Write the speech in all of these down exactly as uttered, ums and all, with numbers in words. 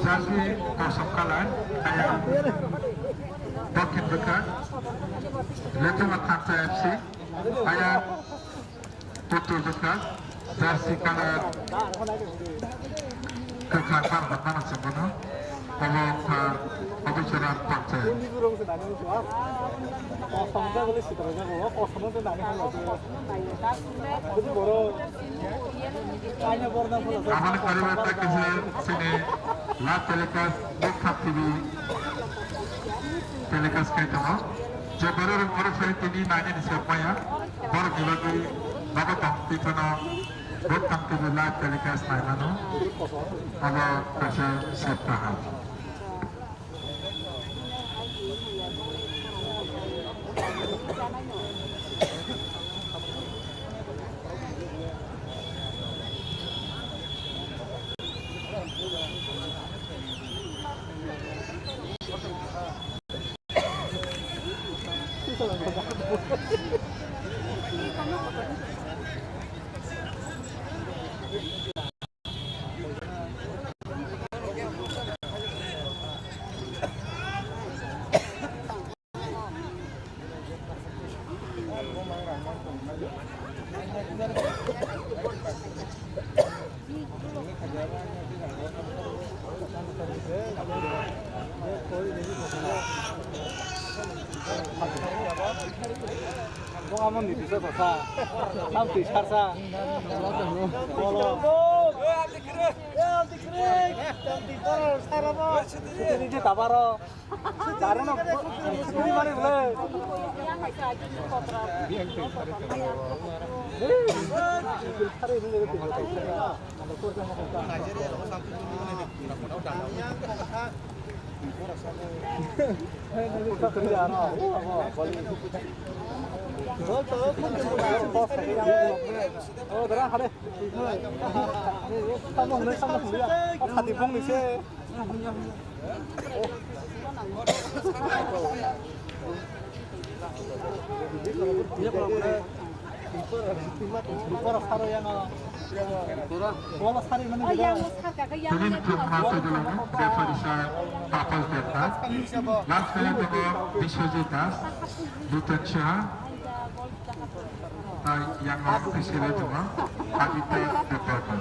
Jersey kosom kalar, ayang Dokhin Bwkha, Lethuma Thansa F C, ayang Uttor Bwkha, jersey kalar kwkhwrang bar hwnmano chwng bono. Obo wngkha Obichara Panchayat. Aboni poribarta kisa chini live telecast Bwkha T V telecast khai tongo. Je borok rok borok sai tini nainani se maya, borok ni bagwi nogo tong twi phano Bwkha T V live telecast naimano. Abo kaisa sep kaham. Bong amo ni tisa tasa. Tam twi sarsa. Bolo. Tini je tabaro. Taro no. Tini mari bole. Tini thwngma twibolongni referee sa Tapas Debnath, last minute tongo Biswajit Das, Liton Saha, tai yang o official tongo Aditya Debbarma.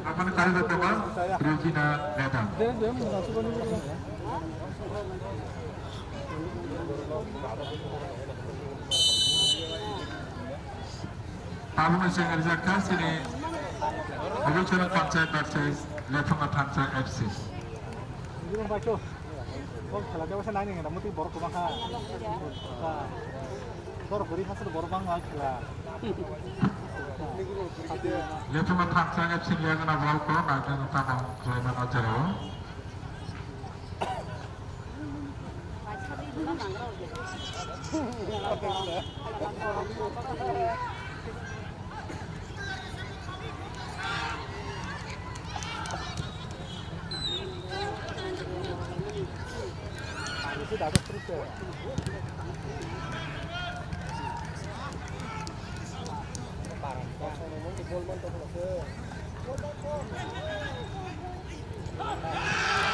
Aboni kaijakma Regina Madam. Tabukni chwng rijak kha chini Agartala Panchayat versus Lethunga Thansa F C. Bol khela de wasa nai nang muti borok kwbang kha. Borok kwrwi hasteo borok bangma khela. Lethunga Thansa F C ni yagna bol ko nai nang tamo khlai mano jero.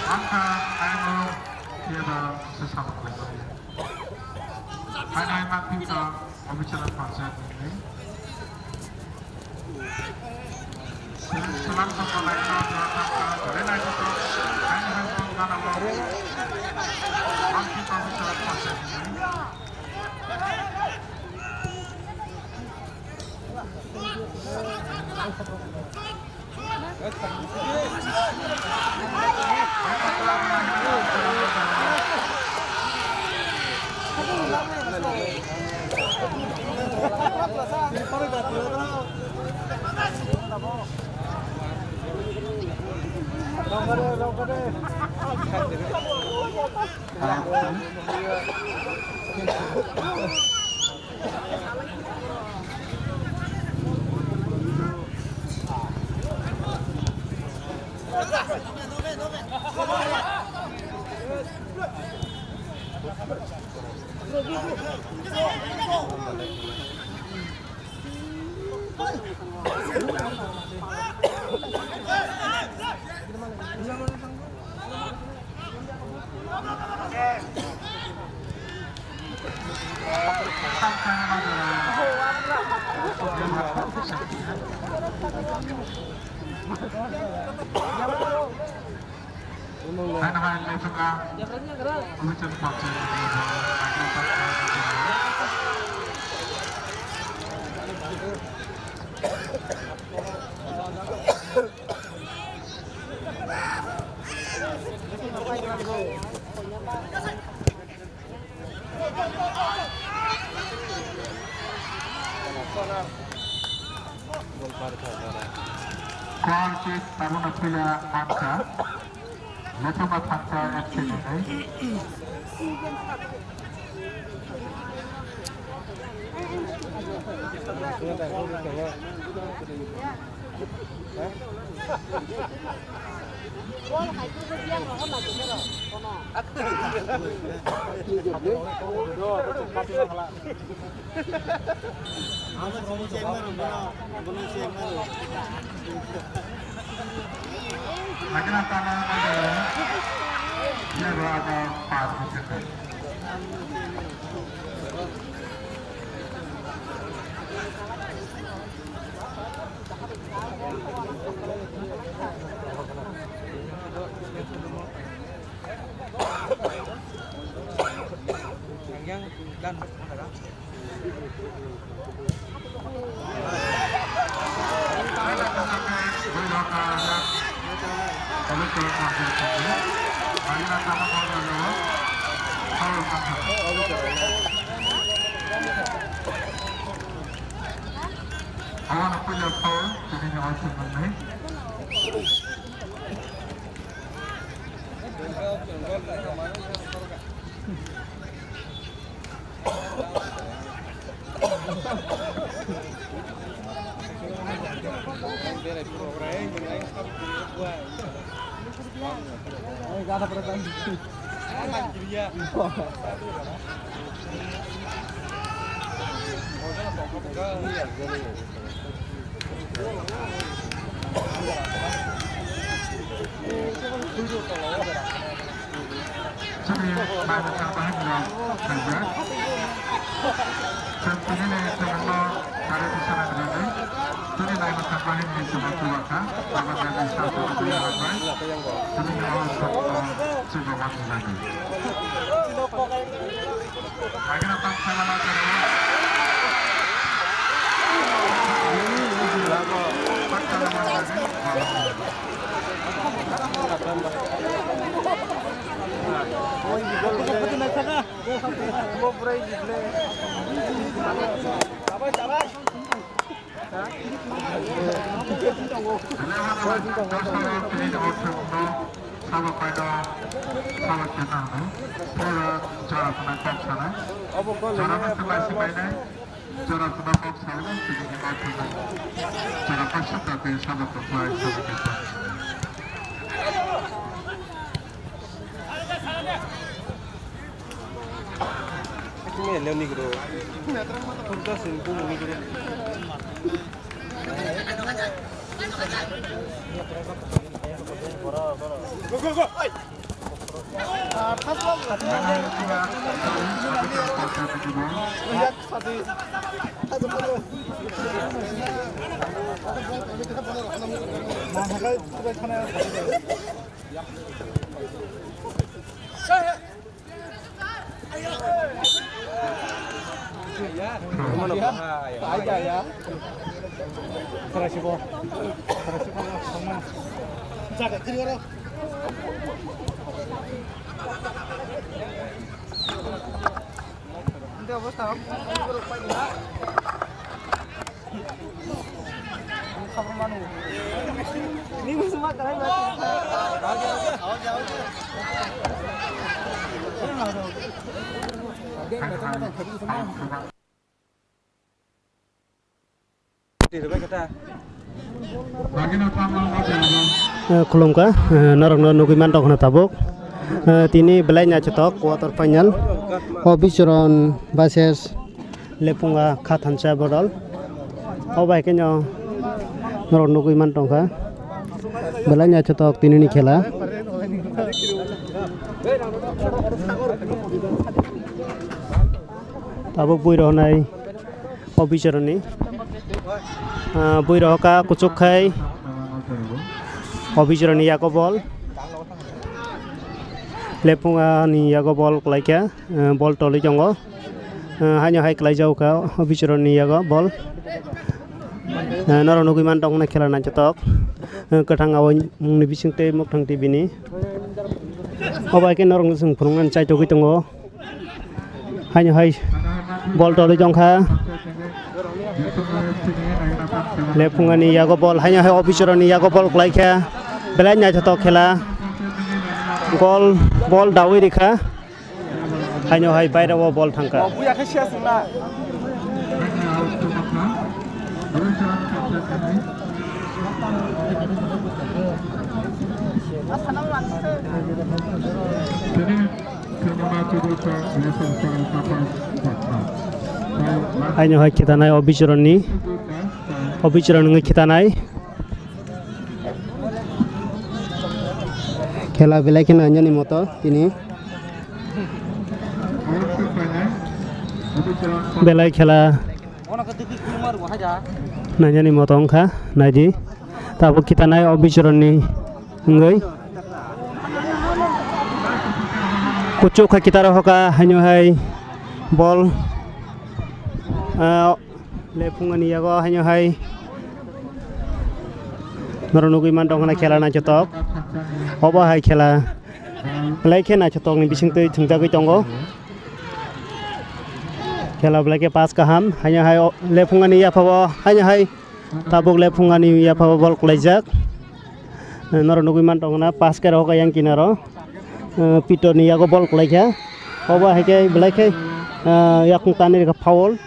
Angkha aino keba se samung khlai maya. Hainai mangphi kha Obichara Panchayat ni. Selam sokol laino jora tangka jora naithotok. Hainai hai song gana lo. Mangphi kha Obichara Panchayat ni. Goal kick tabukno puila mankha. Lethoma Thansa F C ni nai. Lagina tana ada. Dia ada pas. Hawan puila foul, tini ni oisin manai. Chini bai mwthang bahai ni rok khaijak. Chwng tini ni chwngno sari tisana nini. Tini bai mwthang bahai ni chwngno chuba kha. Baba gani sa sa tini hambai. Tini ni o chwngno chuba wan nini. Agina tam khala na karo. Pakkala manjani. Sabo paino, sabo kena hwnwi, pura jora phano kok sanai. Jora no swbai swbai nai. Jora phano kok sawi tini ni ma phano. Jora paisa ta tei sabo kwplai sabo kisa. Kime leoni gro. Kurta sin bu muni gro. Go, go, go. Hey. Eh, khulumkha, eh, norokno nugwi mantok hwna tabuk. Eh, tini belai naithothok quarter final. Obichron versus Lephunga Khathansa bodol. O bai khe no norok nugwi man tongkha. Belai naithothok tini ni khela. Tabuk bui rohonai Obichron ni. Ah, bui rohoka kuchuk khai Obichron ni yago bol. Lephunga ni yago bol kwlaikha, ah, bol tolwi tongo. Ah, haino hai kwlaijak kha Obichron ni yago bol. Ah, norok nugwi man tongna khela naithothok. Ah, kwthang awai mungni bisingtwi Mukthang T V ni. Obo hai khe norok no chwng phunuknani chaitogwi tongo. Haino hai bol tolwi tongkha. Lephungani yago bol, haino hai Obichron ni yago bol kwlaikha. Belai naithothok khela. Gol, bol dawi rikha. Haino hai bairao bol thangkha. Haino hai khitanai Obichron ni, Obichron wngwi khitanai. Khela belai kheno anyani moto tini. Belai khela. Nainani moto wngkha, naidi. Tabuk khitanai Obichron ni wngwi. Kuchuk kha khitaro hoka, haino hai bol, ah, Lephungani yago haino hai norok nugwi man tongkha na khela naithothok. Obo hai khela belai khe naithothok ni bisingtwi thwngjagwi tongo. Khela belai khe pass kaham, haino hai o Lephungani yaphao haino hai tabuk Lephungani yaphao bol kwlaijak. Norok nugwi man tongkha na pass khe rohor yang kinaro. Pitor ni yago bol kwlaikha. Obo hai khe belai khe yakung tanwi rwkha foul.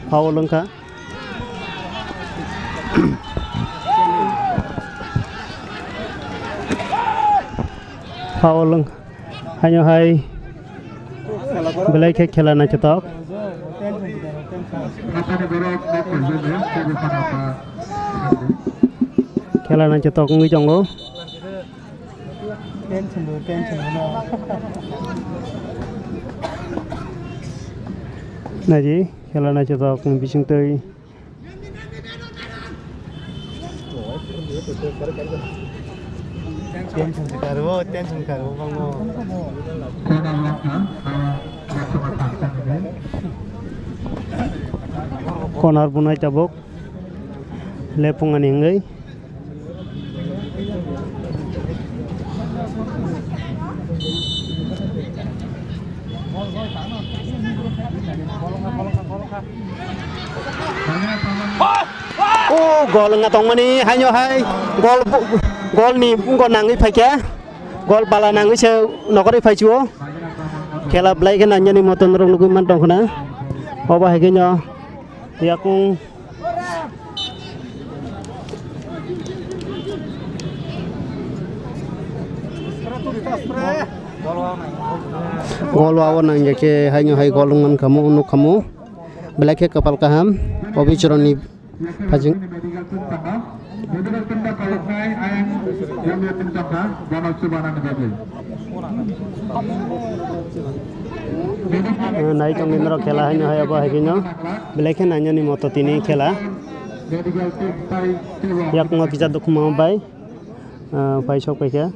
Foul wngkha. Foul wng-, haino hai belai khe khela naithothok. Khela naithothok wngwi tongo. Naidi, khela naithothok ni bisingtwi. Tension se karo, tension karo, bango. Corner bunai tabuk. Lephungani wngwi. O gol wngna tongmani haino hai gol, gol ni wngkha nangwi phaikha, gol pala nangwi se nokorwi phaichio. Khela belai khe nanyani moto norok nugwi man tongkha na. Obo hai khe no yakung Gol o nangya khe haino hai gol wngman khamu, nuk khamu. Belai khe kwpal kaham, Obichron ni phajing. Nai tongwi norok khela haino hai abo hai khe no belai khe nainani moto tini khela. Yakungma kisa dukhuma bai, ah, phai sok paikha.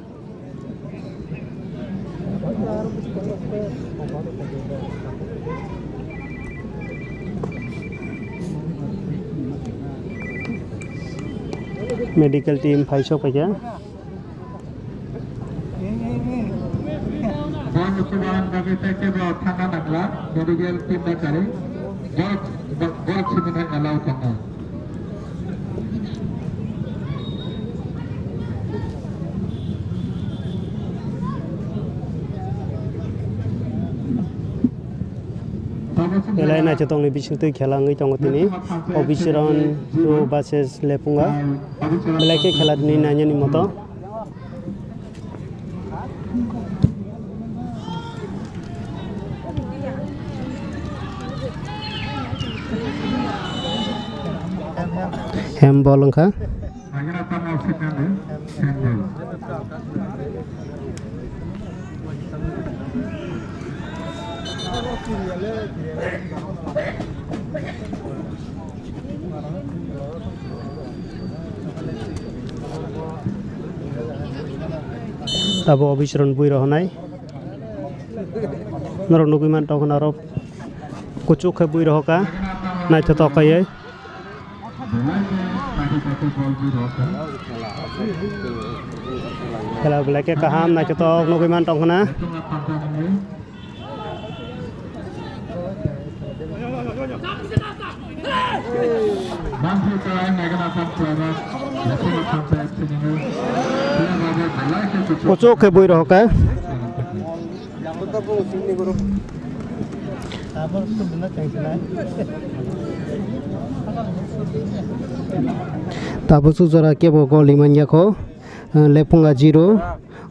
Medical team phai sok paikha. Bol musuban bagwi tei tebo thangna nangla, medical team ni kari, bol, bol, bol simi nai allow tongo. Belai naithothokni bisingtwi khela wngwi tongo tini, Obichron two versus Lepunga. Belai khe khela tini nainani moto. Handball wngkha. Abo Obichron bui rohonai. Norok nugui man tongkha norok kuchuk khe bui rohoka naithotok kaiye. Khela belai khe kaham naithotok nugui man tongkha na. Kuchuk khe bui rohoka. Tabuk suk jora kebo gol rimanya kho, Lephunga zero,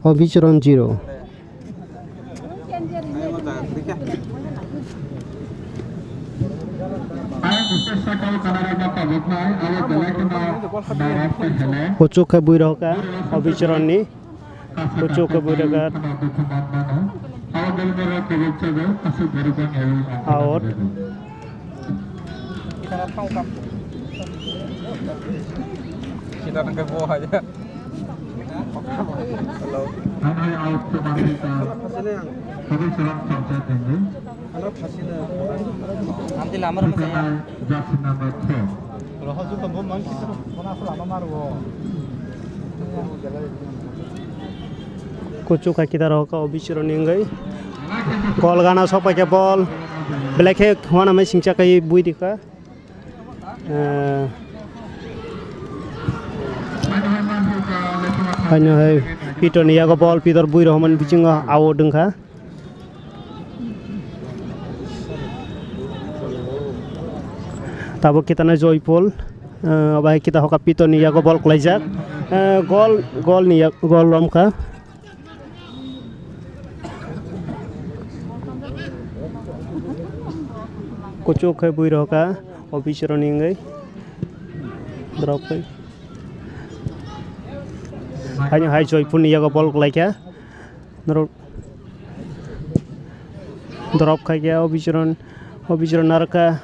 Obichron zero. Kuchuk khe bui rohoka Obichron ni. Kuchuk khe bui rohoka. Out. Kita nang kebo aja. Hello. Ano out to Mandita. Sabi salam samsa tinggi. Jersey number four. Kuchuk khe kita rohoka Obichron ni wngwi. Gol gana sok paikha bol. Belai khe hwnamai singcha kai bui rikha. Eh, haino hai Pitor ni yago bol, Pitor bui rohormani bisingo out wngkha. Tabuk kita nai Joypol, eh, obo hai kita hoka Pitor ni yago bol kwlaijak. Eh, gol, gol ni yak-, gol romkha. Kuchuk khe bui rohoka Obichron ni wngwi. Drop khai. Haino hai Joypol ni yago bol kwlaikha. Norok drop khaikhe Obichron, Obichron narwkha.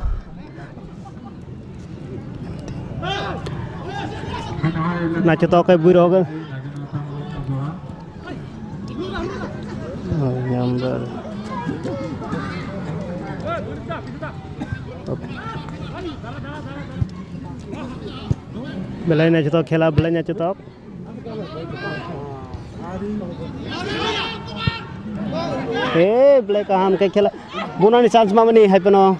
Naithotok khe bui rohoka. Oh, number. Belai naithotok khela, belai naithotok. Eh, belai kaham khe khela. Bunani chance mamani hai phano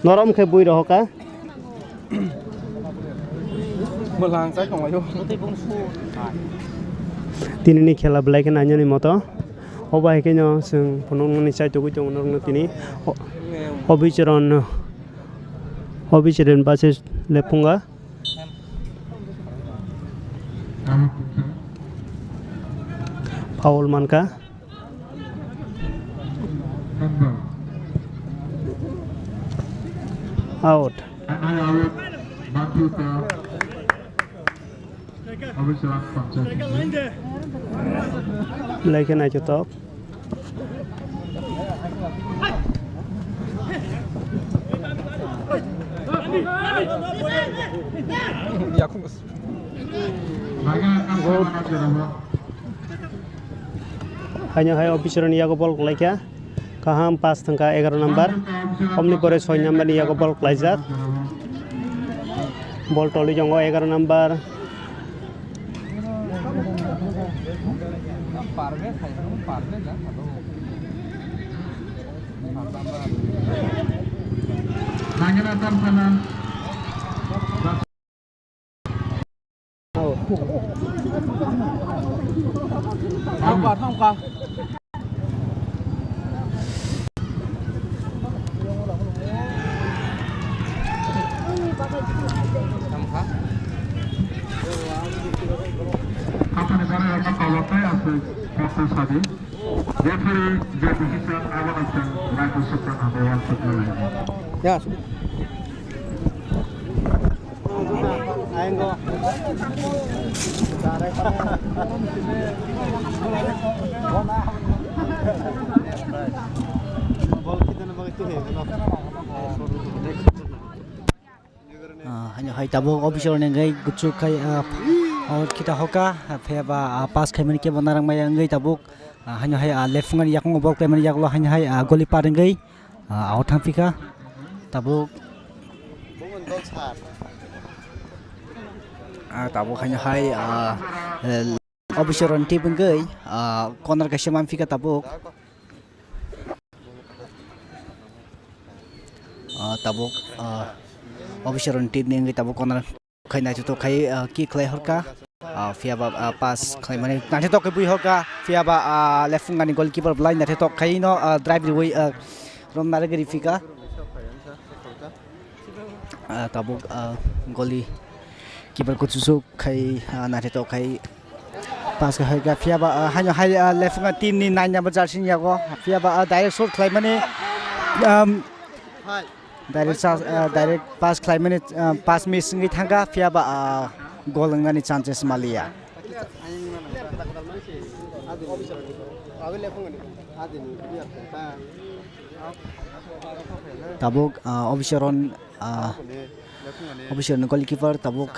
norom khe bui rohoka. Mwlang chai tonglaio. Tini ni khela belai khe nainani moto. Obo hai khe no chwng phunuknani chai tugui tongo norokno tini. O-, Obichron, Obichron versus Lephunga. Foul mankha. Out. Belai khe naithotok. Haino hai Obichron ni yago bol kwlaikha. Kaham pass thangkha egaroh number. Omni pore soi number ni yago bol kwlaijak. Bol tolwi tongo egaroh number. Sadi, referee J P Hisa, abono chwng Michael Sukma hambai wansukna lainai. Yes. Ah, haino hai tabuk officer ni wngwi kuchuk khai, ah, oh, kita hoka, ah, phiya ba, ah, pass khaimani kebo narang maya wngwi tabuk, ah, haino hai, ah, left wngani yakung bol khlaimani yagulo haino hai, ah, goli par wngwi, ah, out thang phika tabuk. Ah, tabuk haino hai, ah, eh, officer ni tip wngwi, ah, corner kaisa man phika tabuk. Ah, tabuk, ah, officer ni tip ni wngwi tabuk corner khai naithotok khai, ah, kick khlai horka. Ah, phiya ba, ah, pass khlaimani naithotok khe bui horka. Phiya ba, ah, left wngani goalkeeper belai naithotok khai no, ah, drive riwi, ah, rom narwgwi rifika. Ah, tabuk, ah, goli keeper kuchuchuk khai, ah, naithotok khai pass khai ka. Phiya ba, ah, haino hai, ah, left wngani team ni nine number jersey ni yago. Phiya ba, ah, direct shot khlaimani, um, direct sa-, ah, direct pass khlaimani, ah, pass miss wngwi thangka. Phiya ba, ah, goal wngnani chances maliya. Tabuk, ah, officer on, ah, officer ni goalkeeper tabuk,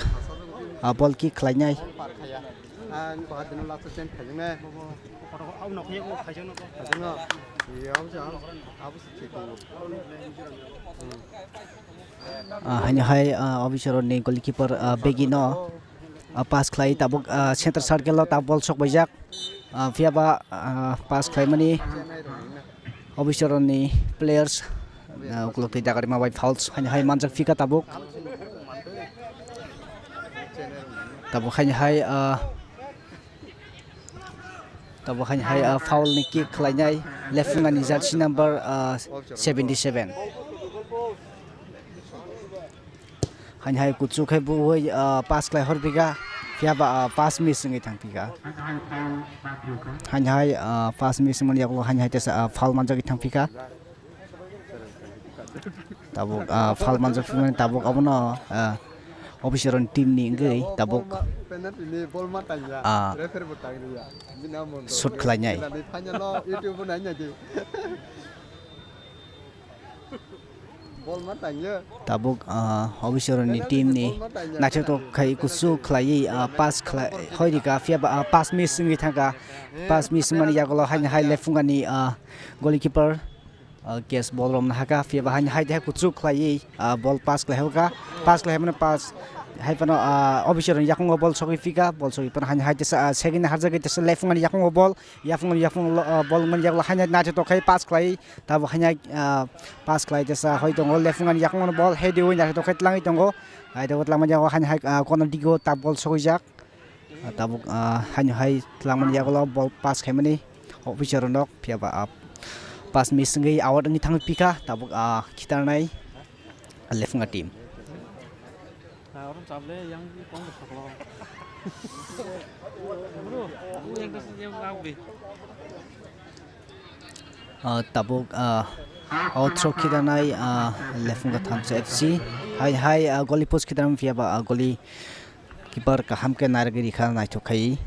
ah, ball kick khlainai. Ah, haino hai, ah, officer ni goalkeeper, ah, Begi no, ah, pass khlai tabuk, ah, center circle o tabuk ball sok baijak. Ah, phiya ba, ah, pass khlaimani officer ni players, ah, ukulok twi dagarima bai fouls haino hai manjak phika tabuk. Tabuk haino hai, ah, tabuk haino hai, ah, foul ni kick khlainai left wngani jersey number, ah, seventy seven. Haino hai kuchuk khe buwi, ah, pass khlai horphika, phiya ba, ah, pass miss wngwi thangphika. Haino hai, ah, pass miss wngmani yagulo haino hai tesa, ah, foul manjagwi thangphika. Tabuk, ah, foul manjak phimani tabuk abono, ah, officer ni team ni wngwi tabuk, ah, shoot khlainai. Tabuk, ah, officer ni team ni naithotok khai kuchuk khlaiwi, ah, pass khlai hoi rika, phiya ba, ah, pass miss wngwi thangka. Pass miss wngmani yagulo haino hai left wngani, ah, goalkeeper, ah, catch ball romna haka, phiya ba haino hai tei hai kuchuk khlaiwi, ah, ball pass khlai hoka. Pass khlai mano pass hai phano, ah, officer ni yakungo ball sogwi phika, ball sogwi phano haino hai tesa, ah, second harjagwi tesa left wngmani yakungo ball, yakungo, yakungo, ah, ball wngmani yagulo haino naithotok khai pass khlai. Tabuk haino, ah, pass khlai tesa hoi tongo, left wngmani yakungo ball head wngwi naithotok khe twlangwi tongo. Hai tongo twlangmani yago haino hai, ah, corner digo ta ball sogwijak. Ah, tabuk, ah, haino hai twlangmani yagulo ball pass khaimani officer rok phiya ba, ah, pass miss wngwi out wngwi thangwi phika tabuk, ah, khitarnai left wngna team. Ah, tabuk, ah, outro khidanai, ah, Lephunga Thamsa F C. Hai, hai, ah, goli post khidan phiya ba, ah, goli keeper kaham khe narwgwi rikha naithok khai.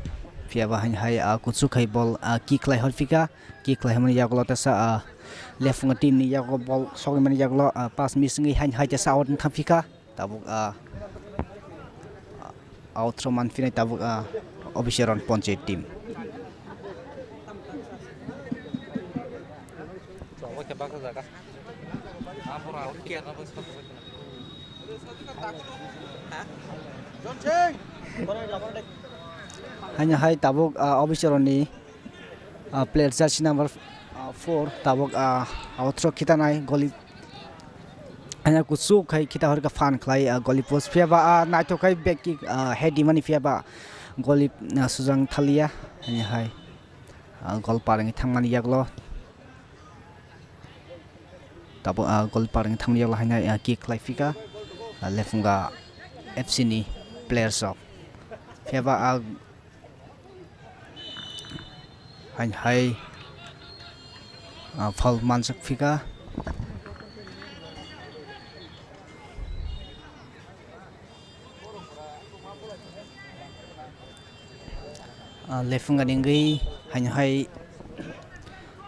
Phiya ba haino hai, ah, kuchuk khai ball, ah, kick khlai hor phika. Kick khlai hwnmani yagulo tesa, ah, Lephunga team ni yago ball sogwi mani yagulo, ah, pass miss wngwi haino hai tesa out wng thang phika. Tabuk, ah, outro manphinai tabuk, ah, officer on Panchayat team. Haino hai tabuk, ah, officer on ni ah, player jersey number, ah, four, tabuk, ah, outro khitanai goli. Haino kuchuk khai khita horkha phan khlai, ah, goli post. Phiya ba, ah, naithok khai back kick, ah, head dimani phiya ba goli, ah, sujang thaliya. Haino hai, ah, gol parwngwi thangmani yagulo. Tabuk, ah, gol parwngwi thangmani yagulo haino, ah, kick khlai phika, ah, Lephunga F C ni players rok. Phiya ba, ah, Haino hai, ah, foul manjak phika. Ah, Lefunga ni wngwi haino hai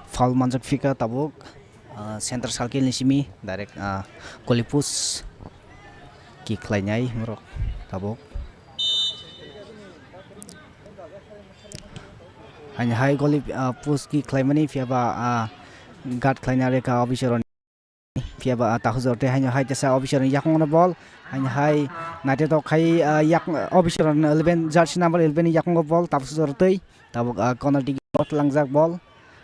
foul manjak phika tabuk, ah, center circle ni simi direct, ah, goalie post kick khlainai borok tabuk. Haino hai goalie, ah, post kick khlaimani phiya ba, ah, guard khlaina rwkha officer rokni. Phiya ba, ah, Tahujor tei haino hai tesa officer ni yakung no ball. Haino hai naithotok khai, ah, yak-, officer ni eleven, jersey number eleven ni yakungo ball. Tahujor tei tabuk, ah, corner digi ball langjak ball.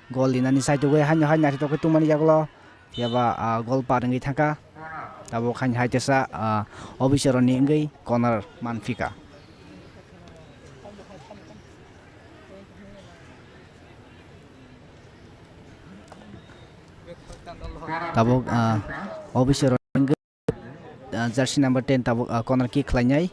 Goal dinani side o haino hai naithotok khai tongmani yagulo. Phiya ba, ah, goal par wngwi thangkha. Tabuk haino hai tesa, ah, officer ni wngwi corner manphika. Tabuk, ah, officer, ah, jersey number ten tabuk, ah, corner kick khlainai.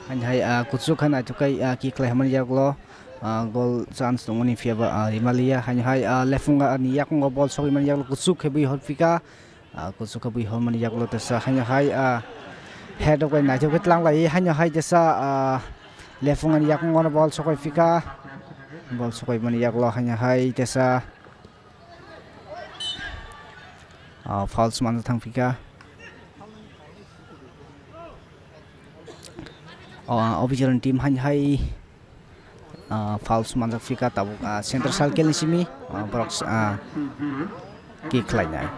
Haino hai, ah, kuchuk khe naithok khe, ah, kick khlai hamani yagulo, ah, goal chance tongmani phiya ba, ah, rimaliya. Haino hai, ah, Lefunga ni yakungo ball sogwi mani yagulo kuchuk khe bui horphika. Ah, kuchuk khe bui hormani yagulo tesa haino hai, ah, head rok bai naithok khe tlanglai haino hai tesa, ah, Lefunga ni yakungo ball sokoi phika. Ball sokoi mani yagulo haino hai tesa, ah, fouls manjak thang phika. Oh, ah, officer ni team haino hai, ah, fouls manjak phika tabuk, ah, center circle ni simi, ah, borok, ah, kick khlainai.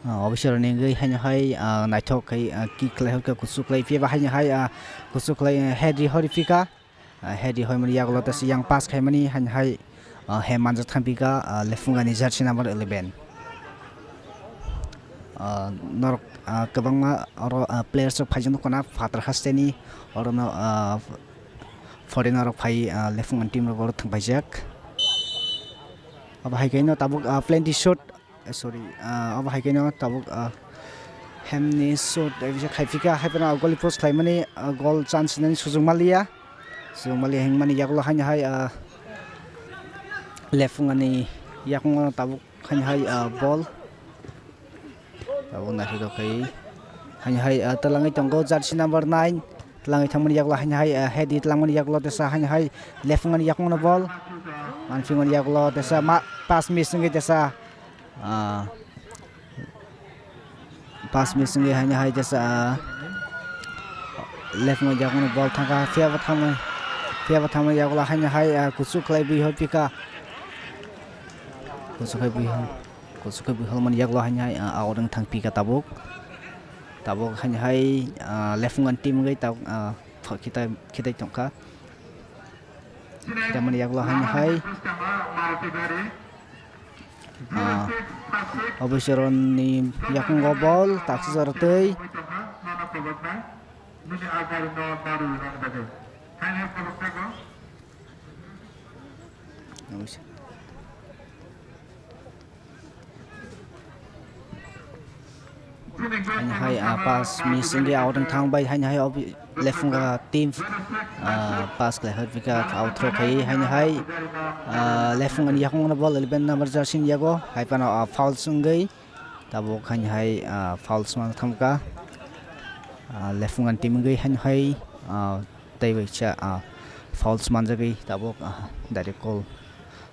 Ah, officer ni wngwi haino hai, ah, naithok khai, ah, kick khlai hor khe kuchuk khlai phiya ba haino hai, ah, kuchuk khlai, ah, head ri hor phika. Ah, head ri hoimani yagulo tesa yang pass khaimani haino hai, ah, he manjak thang phika, ah, Lefunga ni jersey number eleven. Ah, norok, ah, kwbangma oro, ah, players rok phaijak nukho na phatar hasteni oro no, ah, foreigner rok phai, ah, Lefunga ni team rok oro thang paijak. Abo hai khe no tabuk, ah, plenty shot. Eh, sorry, ah, abo hai khe no tabuk, ah, hemni shoot, eh, bisa khai phika, hai phano goalie post khlaimani, ah, goal chance nani sujung maliya. Sujung maliya hingmani yagulo haino hai, ah, Lefunga ni yakungo tabuk haino hai, ah, ball. Tabuk naithok khai haino hai, ah, twlangwi tongo jersey number nine. Twlangwi thangmani yagulo haino hai, ah, head ri twlangmani yagulo tesa haino hai Lefunga ni yakungo ball. Manphimani yagulo tesa ma pass miss wngwi tesa. Ah, pass miss wngwi haino hai tesa, ah, Lefunga ni yakungo ball thangkha, phiya bo thangmani, phiya bo thangmani yagulo haino hai, ah, kuchuk khlai bui hor phika. Kuchuk khlai bui hor, kuchuk khlai bui hormani yagulo haino hai, ah, out wng thang phika tabuk. Tabuk haino hai, ah, Lefunga ni team wngwi tabuk, ah, khitai, khitai tongkha. Khitai mani yagulo haino hai. Ah, Obichoronni yakungo ball, taksijak twi. Haino hai, ah, pass miss wngwi out wng thang bai, haino hai obi-, Lefunga team, ah, pass khlai hor phika out throw khai, haino hai, ah, Lefunga ni yakung no ball eleven number jersey ni yago, hai phano, ah, fouls wngwi tabuk haino hai, ah, fouls man thang kha, ah, Lefunga ni team wngwi haino hai, ah, tei bai cha, ah, fouls manjagwi tabuk, ah, direct goal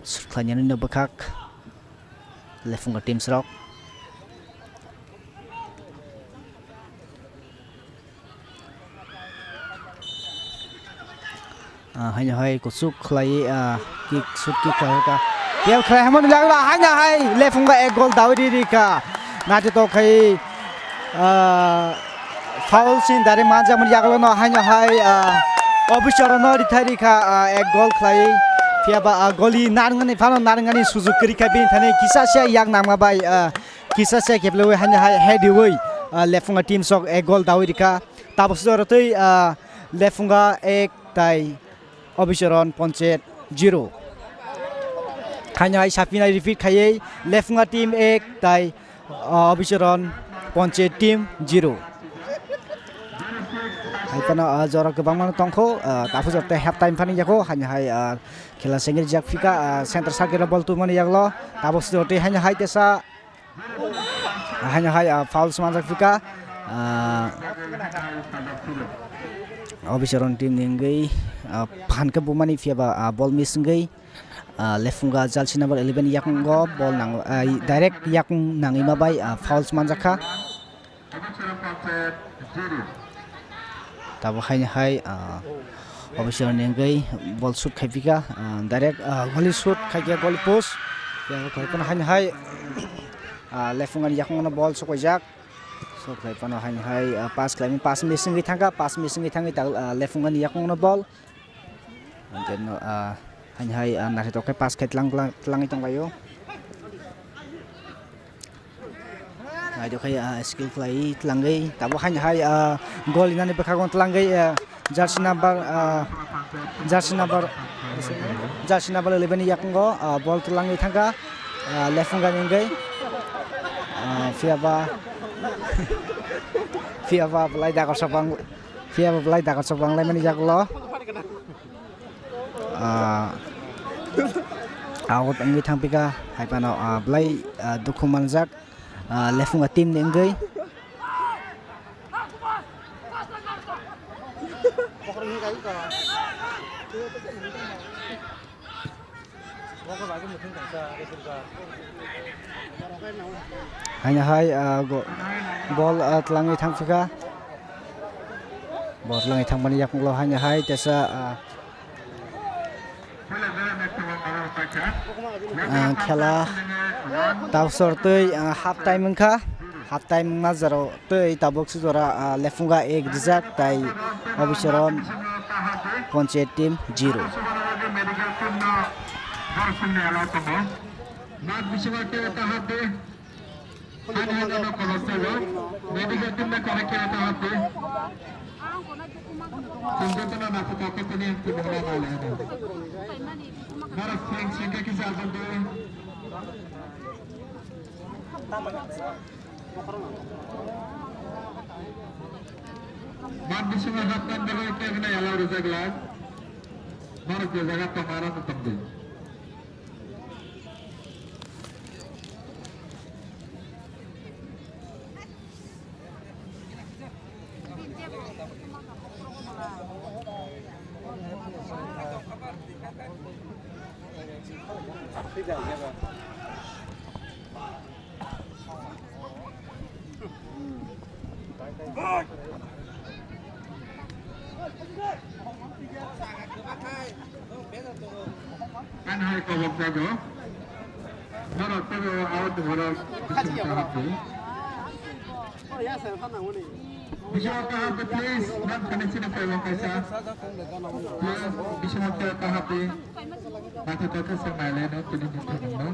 shoot khlainani no bwkhak. Lefunga teams rok. Ah, haino hai kuchuk khlai, ah, kick, shoot kick khlai kha. Yel khlai hamani lagla, haino hai Lefunga ek goal dawi ri ri kha. Naithotok khai, ah, foul sin dari manjak mani yagulo no haino hai, ah, Obichorno rithai ri kha, ah, ek goal khlai. Phiya ba, ah, goalie narwknani phano narwknani sujug kwrwi kha bini thani kisa se yak nangma bai, ah, kisa se keplewi haino hai head riwi, ah, Lefunga team sok ek goal dawi ri kha. Tabuk sujaro twi, ah, Lefunga ek tai Obichoron Panchayat zero. Haino hai sapinai repeat khaiwi Lephunga team ek tai, uh, Obicharan Panchayat team zero. Hai phano, uh, jora kwbangma tongkho, uh, tabuk jora tei half time phani yakho, haino hai, uh, khela sengri jak phika, uh, center circle o ball tubumani yaklo, tabuk jora tei haino hai tesa, haino hai, uh, foul swnamjak phika, uh, Obicharan team ni wngwi, uh, phan khe bumani phiyaba, uh, ball miss wngwi. Ah, Lephunga jersey number eleven yakungo ball nang, ah, direct yakung nangwi ma bai, ah, fouls manjakha. Tabuk haino hai, ah, Obicharan ni wngwi ball shoot khaipikha, ah, direct, ah, goli shoot khaikhe goli post. Yang koi kono haino hai, ah, Lephunga ni yakungo ball sokwaijak. Sok khlai phano haino hai, ah, pass khlaimani, pass missing wngwi thangkha, pass missing wngwi thangwi ta, ah, Lephunga ni yakungo ball. Hingke no, ah, haino hai, ah, naithotok khe pass khe tlang, tlang, tlangwi tonglaio. Naithokhai, ah, skill khlaiwi tlangwi. Tabuk haino hai, ah, goal inani bwkhago tlangwi, ah, jersey number, ah, jersey number, jersey number eleven ni yakungo, ah, ball tlangwi thangkha, ah, Lephunga ni wngwi. Ah, phiyaba, phiyaba belai dagar sapang. Phiya bo belai dagar sok banglaimani yagulo, ah, out wngwi thangpikha, hai phano, ah, belai, ah, dukhu manjak, ah, Lephunga team ni wngwi. Haino hai, ah, go-, ball, ah, tlangwi thangphikha. Ball tlangwi thangmani yakunglo haino hai tesa, ah, ah, khela tausor tei, ah, half time wngkha. Half time wngma jora tei tabuk se jora, ah, Lephunga ek rijak tai Obicharan Panchayat team zero. Mat bisingo tei ta half time. Ani hwnjano kolok jago. Medical team na correct khe ta half time. Singkatana na phuto ko tini ang tini na na le na. Nara sing singke kisa ajan tu. Mat bisingo half time dagoi khe gwnai allow rijak lak. Norok je jaga tong aro no tong di. Kan hai kobok jago. Norok tebo out borok bisingo kaham khe. Bisingo kaham khe, please, nang kani sini kaibo kaisa. Please, bisingo kaham khe. Mata tata se maile no tini ni thani no.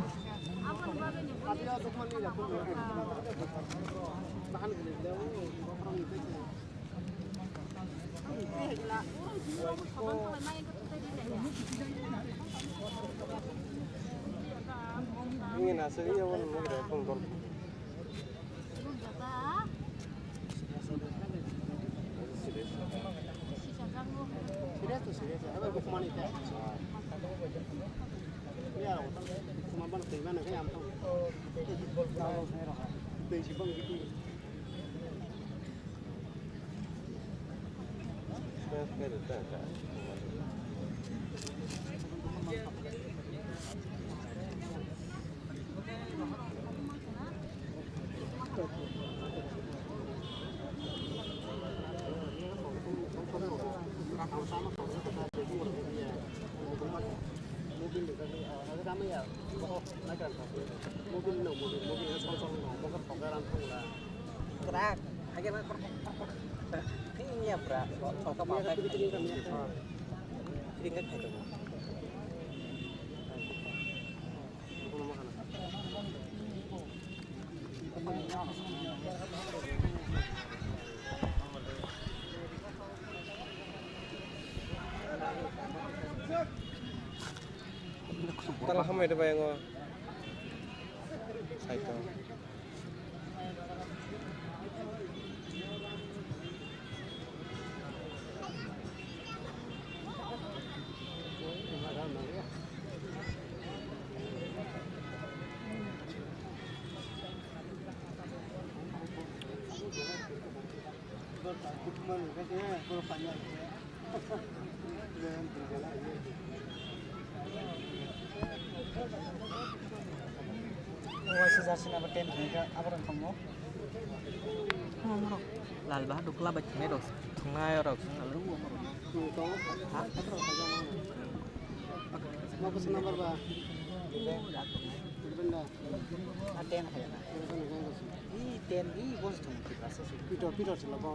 Krak, age ma krak, krak, krak. Ini ya, bra. Soka pakai. Ini enggak kayak itu. Mai de bai ngo. Saito. Waisa jersey number ten thangkha, aborok thangmo. Lal Bahadur Club bai thangnai rok, thangnairok, ha? Number ba? Eleven da. Ah, ten hai na. Eleven da. I ten, i bos thung ki prasa su. Peter, Peter sila bo.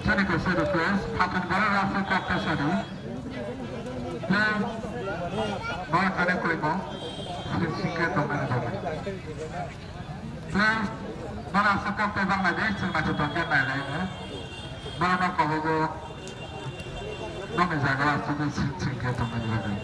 Chini kaisa request, phatar borok rasa kok ta sadi. Please, borok thani koi mo, sing sing khe tongmani bagwi. Please, borok rasa kok ta bang lai de, chwng naithotok khe nai lai no. Borok no kobogo, nokni jaga o aswk sing sing khe tongmani bagwi.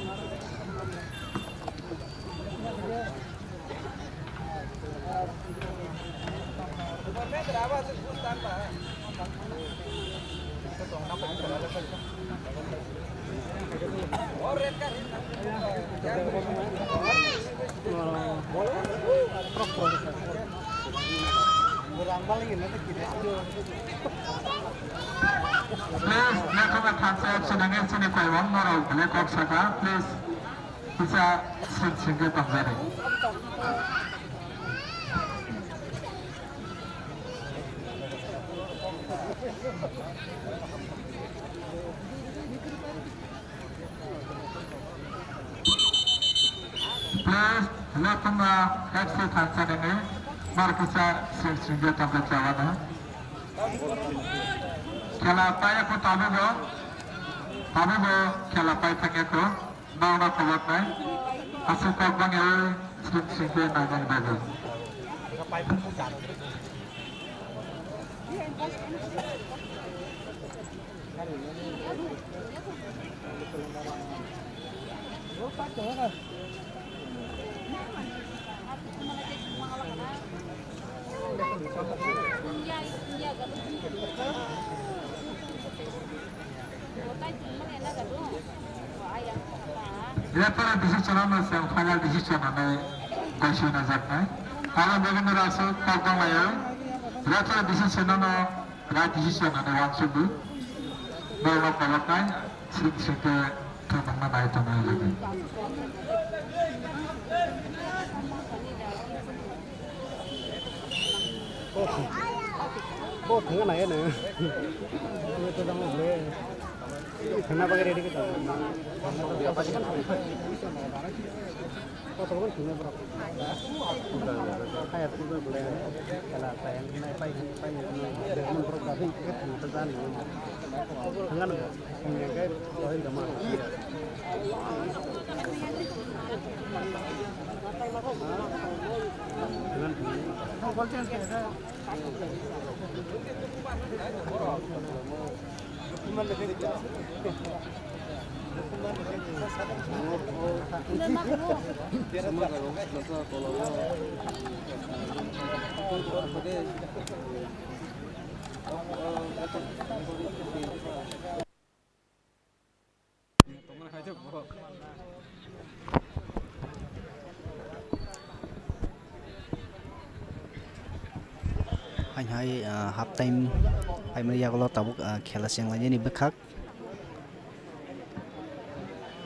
Please, lekha thansa action against ni koi wang norok bele kok saka, please. Kisa sing sing khe tongjani. Please, Lokuma F C thansa nini mar kisa sing sing khe tongkha chawano. Khela paiya ko tabugo, tabugo khela pai thangya ko. Nokno khoboknai, aswk kok bangyaui sring sring khe nainani bagwi. Referee decision ano se final decision ano gosi na jaknai. Hala begini rasu kok dong layo. Referee decision ano right decision ano wansugwi. Ball no koloknai, sing sing khe thumungna nai tongnai lagi. Bo thangna nai ano. Thangna bagwi ready khe tongo. Kotor thangna borok. Kaya thangna borok. Kela kaya nai pai pai borok. Thangna borok. Thangna borok. Hain hai, ah, half time paimani yagulo tabuk, ah, khela chenglainani bwkhak.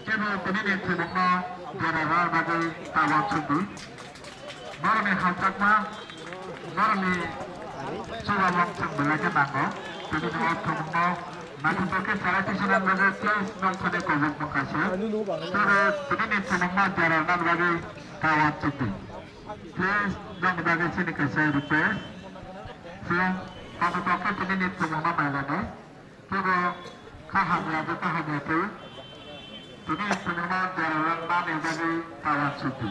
Kebo tini ni thumungno dera rwna bagwi ta uansukdi. Borokni hamjakma, borokni chubamungo chwng belai khe nango. Tini ni o thumungno naithothok khe chara tisana bagwi please nokthani kobok bwkha se. Tini ni thumungno dera rwna bagwi ta uansukdi. Please, nokni bagwi chini kaisa request. Chwng naithothok khe tini ni thumungno nailani. Kebo kha hamya, bo kha hamya twi. Tini thumungno dera rwna bagwi ta uansukdi.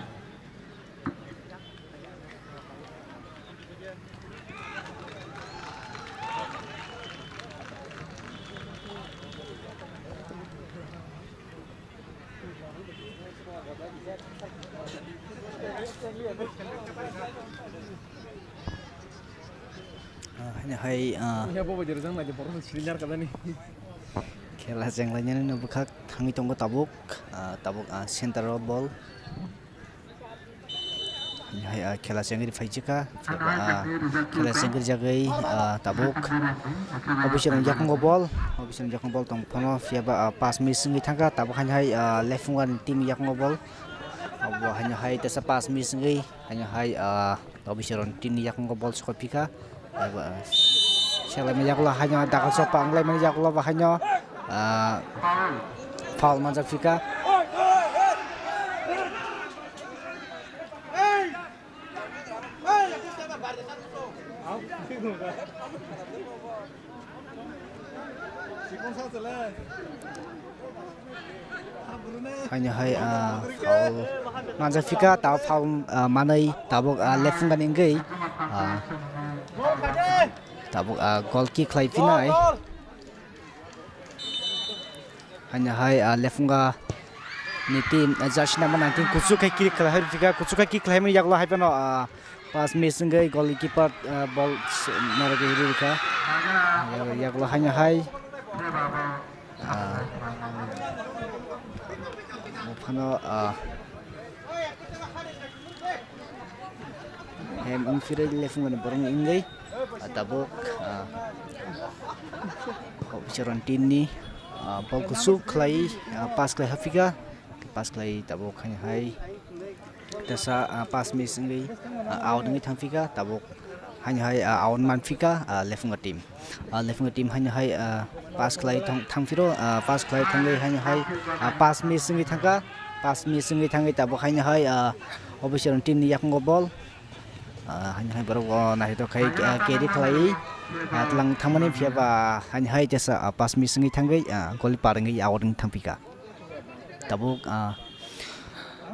Ah, haino hai, ah, ya, bo bai rwjak nai de, borok silinyar kadani. Khela chenglainani no bwkhak thangwi tongo tabuk, ah, tabuk, ah, center o ball. Hai, ah, khela chengri phaijikha, ah, khela chengri jagwi, ah, tabuk. Officer ni yakungo ball, officer ni yakungo ball tong phano, phiya ba, ah, pass miss wngwi thangkha, tabuk haino hai, ah, lephunga ni team ni yakungo ball. Abo haino hai tesa pass miss wngwi, haino hai, ah, officer ni team ni yakungo ball sokopikha. Abo, ah, selaimani yakulo haino dagal sopa wnglaimani yakulo bo haino, ah, foul manjak phika. Haino hai, ah, foul manjak phika, tao foul, ah, manwi tabuk, ah, lephunga ni wngwi, ah, tabuk, ah, goal kick khlai phinai. Haino hai, ah, lephunga ni team, ah, jersey number nineteen kuchuk khai kick khlai hai phika, kuchuk khai kick khlai mani yagulo hai phano, ah, pass miss wngwi goalkeeper, ah, ball s-, norogwi rwi rwkha. Yagulo haino hai, ah, bo phano, ah, hem wngphirwi lephungani borokni wngwi, ah, tabuk, ah, officer ni team ni, ah, ball kuchuk khlai, ah, pass khlai haphika, pass khlai tabuk haino hai tesa, ah, pass miss wngwi, ah, out wngwi thangphika, tabuk haino hai, ah, out manphika, ah, lephunga team. Ah, lephunga team haino hai, ah, pass khlai thang-, thangphiro, ah, pass khlai thangwi haino hai, ah, pass miss wngwi thangkha, pass miss wngwi thangwi tabuk haino hai, ah, officer ni team ni yakungo ball. Ah, haino hai borok, oh, naithothok khai, ah, carry khlaiwi, ah, tlang thangmani phiya ba haino hai tesa, ah, pass miss wngwi thangwi, ah, goalkeeper wngwi out wngwi thangphika. Tabuk, ah,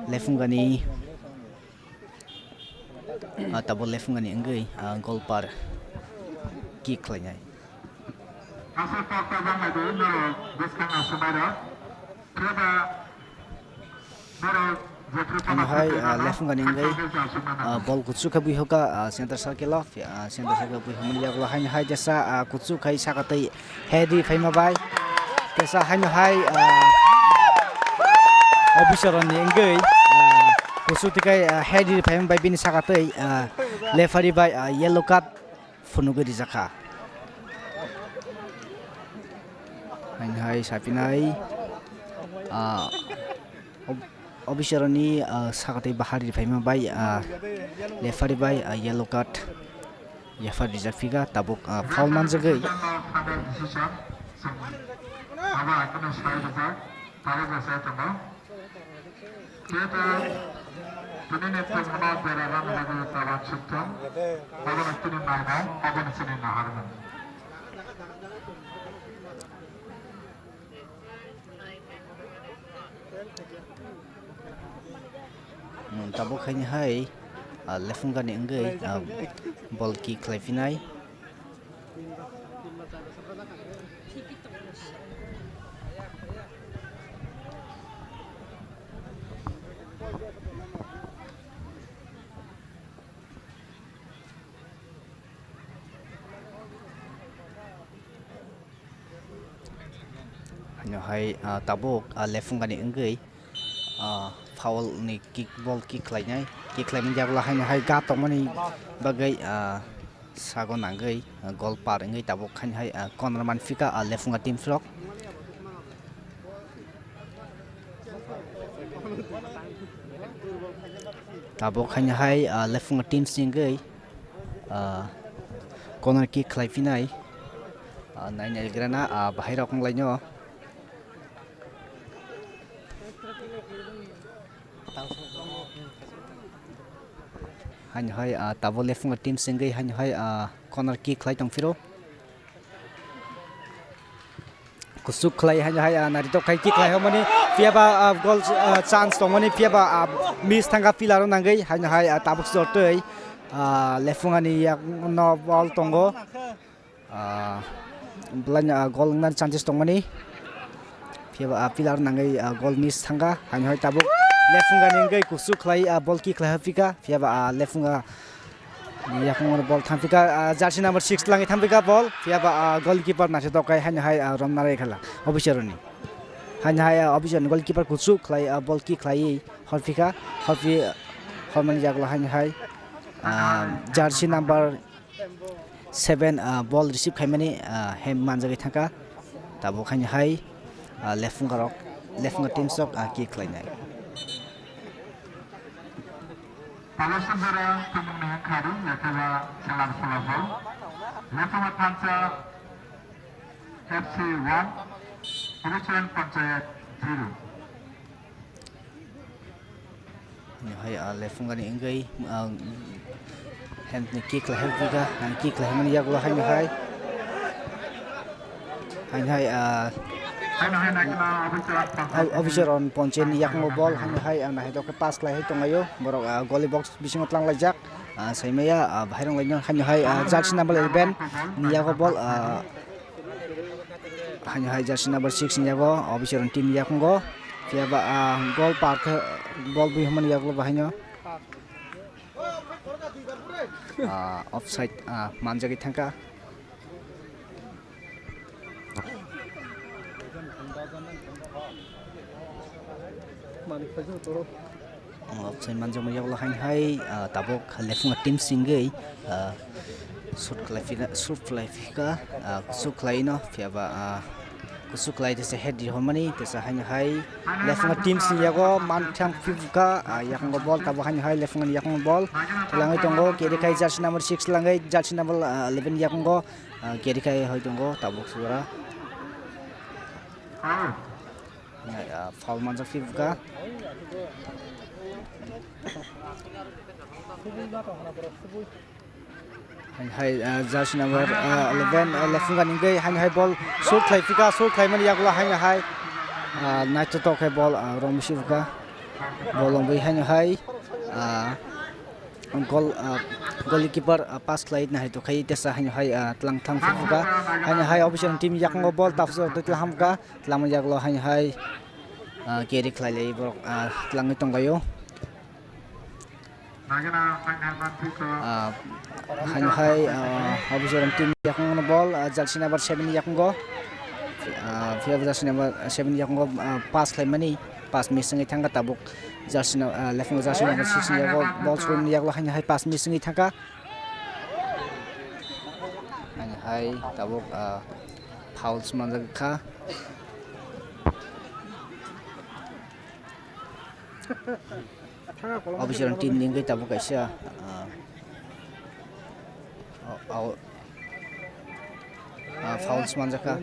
lephungani, ah, tabuk lephungani wngwi, ah, goalkeeper kick khlainai. Aswk kok tabang nai di norok bwskang aswk bai rok. Phiya ba norok jephru Ang phano hai, khachi ah, mano, lephungani wngwi, khakchangwi se aswk mano. Ah, ball kuchuk khe buihoka, ah, center circle o, ah, center circle buihokmani yagulo haino hai jesa, ah, kuchuk khai saka twi head ri phaima bai. Tesa haino hai, ah, officer ni wngwi, ah, kuchuk twi khai, ah, head ri phaima bai bini saka twi, ah, referee bai, ah, yellow card phunugwi rijak kha. Haino hai sapinai, ah, ob-, officer ni, ah, saka twi bahari phaima bai, ah, referee bai, ah, yellow card, referee rijak phika tabuk, ah, foul manjagwi. Kebo tini ni thwngmano bera rwna bagwi tabang sukthung. Abono tini nainai, abono chini naharmung. Hmm, tabuk haini hai, ah, lephungani wngwi, ah, ball kick khlai phinai. Haino hai, ah, tabuk, ah, lephungani wngwi, ah, foul ni kick, ball kick khlainai, kick khlaimani yagulo haino hai ga tongmani bagwi, ah, sago nangwi, ah, goal par wngwi tabuk haino hai, ah, corner manphika, ah, lephunga teams rok. Tabuk haino hai, ah, lephunga teams ni wngwi, ah, corner kick khlai phinai, ah, naina grana, ah, bahai rok wnglaino. Haino hai, ah, tabuk lephunga teams wngwi haino hai, ah, corner kick khlai tongphiro. Kusuk khlai haino hai, ah, naritok khai kick khlai hokmani, phiyaba, ah, goal, ah, chance tongmani, phiyaba, ah, miss thangkha pillar o nangwi, haino hai, ah, tabuk jortwi, ah, lephungani yakno ball tongo, ah, belai no, ah, goal wngnani chances tongmani, phiyaba, ah, pillar o nangwi, ah, goal miss thangkha, haino hai tabuk lephungani wngwi kusuk khlai, ah, ball kick khlai hapikha, phiyaba, ah, lephunga Yakung ball thampika, ah, jersey number six langwi thampika ball. Phiyaba, ah, goalkeeper naisik tokai haino hai, ah, romna rai khala. Officer ni. Haino hai, ah, officer ni goalkeeper kuchuk khlai, ah, ball kick khlaiwi horphika. Horphi, hormani yagulo haino hai, ah, jersey number seven, ah, ball receive khaimani, ah, hem manjagwi thangkha. Tabuk haino hai, ah, lephunga rok, lephunga team sok, ah, kick khlainai. Palasa Bora tumungni wngkha ri, yakheba Selam Solabol. Yakheba Thansa F C one, Richland Panchayat zero. Ni hai, ah, lephungani wngwi, ah, hand ni kick lahai biga, ah, kick lahaimani yagulo haino hai. Haino hai, ah, Haino hai naikhe na officer Panchayat. Officer on Panchayat ni yakungo ball, haino hai, ah, nahai dokhe pass khlai hai tonglaio. Borok, ah, goalie box bisingo tlang laijak. Ah, saimaya, ah, bahairong laino haino hai, ah, jersey number eleven ni yago ball, ah, haino hai jersey number six ni yago, officer on team ni yakungo. Phiyaba, ah, goal park khe ball bui hwnmani yagulo bahaino. Ah, offside, ah, manjagwi thangkha. Offside manjakmani yagulo haino hai, ah, tabuk lephunga team singwi, ah, shoot khlai phika, shoot khlai phika, ah, shoot khlaino phiyaba, ah, Kusu khlai tesa head di hormani tesa haino hai lephunga team sing yago manthang phibukha, ah, yakungo ball tabuk haino hai lephunga ni yakungo ball twlangwi tongo kiri khai jersey number six langwi jersey number, ah, eleven yakungo, ah, kiri khai hoi tongo tabuk sugora. Nai, ah, foul manjak phibukha. Haino hai, ah, jersey number, ah, eleven, ah, lephunga ni wngwi haino hai ball shoot khlai phika, shoot khlaimani yagulo haino hai, ah, naithotok khe ball, ah, romwi sibukha. Ball romwi haino hai, ah, goal, ah, goalkeeper, ah, pass khlai nahai tongkhai tesa haino hai, ah, tlang thang phibukha. Haino hai official team yakungo ball tapsok twi tlang hamkha, tlamani yagulo haino hai, ah, carry khlai lai borok, ah, tlangwi tonglaio. Ah, haino hai, ah, officer team yakungo ball, ah, jersey number seven yakungo. Ah, phiya jersey number seven yakungo, ah, pass khlaimani, pass miss wngwi thangkha tabuk. Jersey no, ah, lephungo jersey number six ni yago ball sumani yagulo haino hai pass miss wngwi thangkha. Haino hai tabuk, ah, fouls manjak kha. Officer team ni wngwi tabuk kaisa, ah, o, o, ah, fouls manjakha.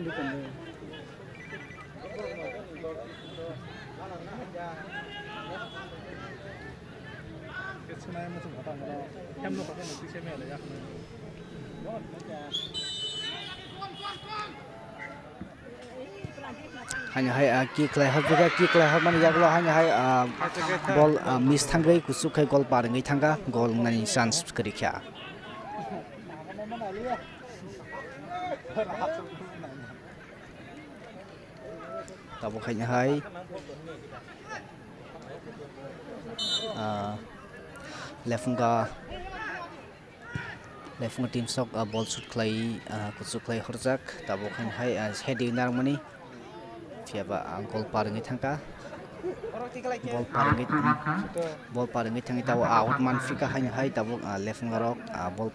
Haino hai, ah, kick khlai hor, kick khlai hormani yagulo haino hai, ah, ball, ah, miss thangwi kuchuk khai goal par wngwi thangkha, goal wngnani chance kwrwi kha. Tabuk haino hai. Ah, Lefunga, Lefunga team sok, ah, ball shoot khlai, ah, kuchuk khlai horjak, tabuk haino hai, ah, heading narwkmani, phiya ba, ah, goal par wngwi thangkha, ball par wngwi, ball par wngwi thangwi tabuk out manphika haino hai tabuk, ah, Lefunga rok, ah, ball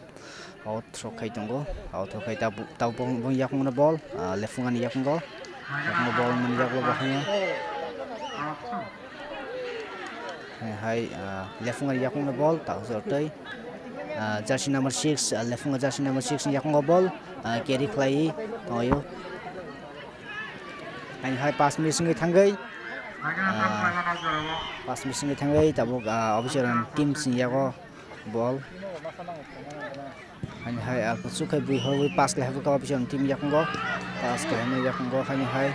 out throw khai tongo, out throw khai tabuk, tabuk bong, bong yakungno ball, ah, Lefungani yakungo, yakungo ball mani yakungo bahai. Hai, hai, ah, Lefungani yakungno ball, ta hujor tei, ah, jersey number six, ah, Lefunga jersey number six ni yakungo ball, ah, carry khlai tongyo. Hai, hai, pass miss wngwi thangwi, ah, pass miss wngwi thangwi tabuk, ah, Obisharan team sini yago ball. Haini hai, ah, kuchuk khai bui horwi pass khlai habwi kha Obisharan team yakungo. Pass khlai hwnwi yakungo haini hai.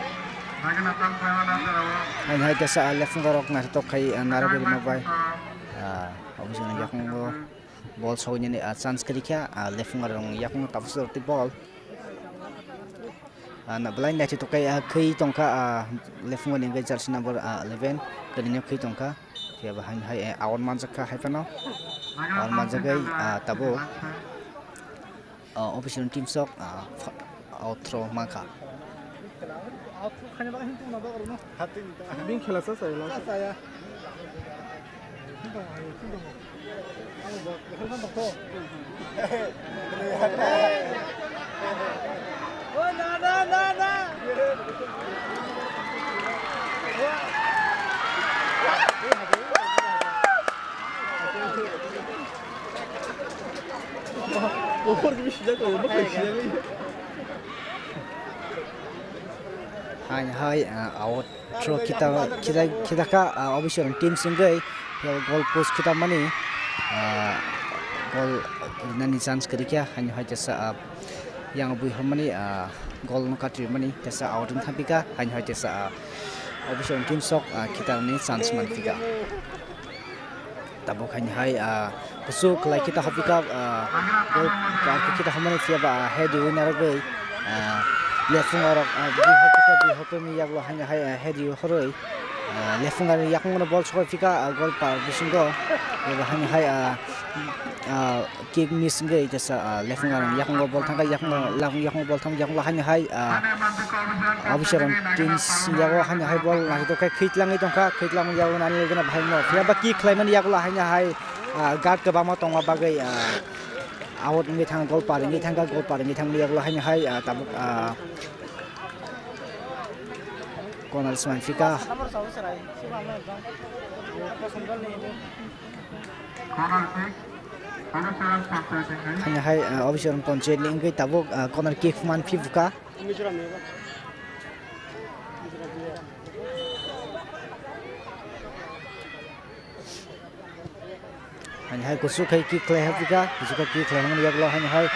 Haini hai tesa, ah, Lefunga rok naithotok khai, ah, narwgwi rwma bai. Ah, Obisharan yakungo ball sogwi nini, ah, chance kwrwi kha, ah, Lefunga rok yakungo tabuk sodortwi ball. Ah, na belai naithotok khai, ah, khwi tongkha, ah, Lefunga ni hwnkhe jersey number, ah, eleven, kwrwino khwi tongkha. Phiya ba haini hai, eh, out manjak kha hai phano. Out manjagwi, ah, tabuk, ah, Obisharan team sok, ah, fa-, out throw mankha. Bini khela cha chaya la. Hai, hai, ah, out throw khita, khita, khita kha, ah, Obisharan team singwi, goal post khita mani, ah, goal nani chance kwrwi kha, haino hai tesa, ah, yang bui hormani, ah, goal no katri mani, tesa out wng thang phi kha, haino hai tesa, ah, Obisharan team sok, ah, khita ni chance man phi kha. Tabuk haini hai, ah, kuchuk khlai khe ta hopikha, ah, goal bar khe ta hopmani phiya ba, ah, head winner rwgwi, ah, Lefunga rok, ah, bui hopikha, bui hopini yagulo haini hai, ah, head horwi, ah, Lefunga ni yakung no ball sokoi phikha, ah, goal bar bisingo, eba haini hai, ah, ah, kick miss wngwi tesa, ah, Lefunga rok yakungo ball thangkha, yakungo, yakungo ball thang, yakungo haini hai, ah, Obisharan team yago haini hai ball naithotok khe khwi tlangwi tongkha, khwi tlangwi yago nani logi no bahai no phiya ba kick khlaimani yagulo haini hai, ah, guard kwbangma tongma bagwi, ah, out wngwi thang, goal par wngwi thangkha, goal par wngwi thangmani yagulo haini hai, ah, tabuk, ah, corner swnam phikha. Haini hai, ah, Obisharan Panchayat ni wngwi tabuk, ah, corner kick man phi bwkha. Haini hai kuchuk khai kick khlai hapikha, kuchuk khai kick khlai hwnwi yagulo haini hai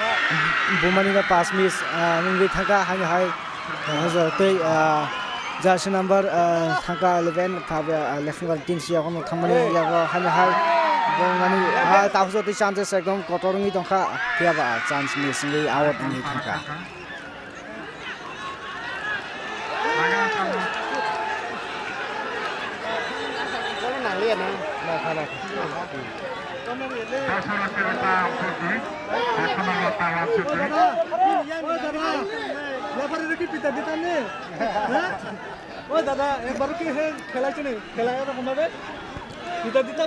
bumani no pass miss, ah, wngwi thangkha haini hai, ah, hojak tei, ah, jersey number, ah, thangkha eleven, Lefunga team si yago thangmani yago haini hai bumani, ah, ta hojak tei chances ekdom kotor wngwi tongkha, phiya ba chance miss wngwi out wngwi thangkha.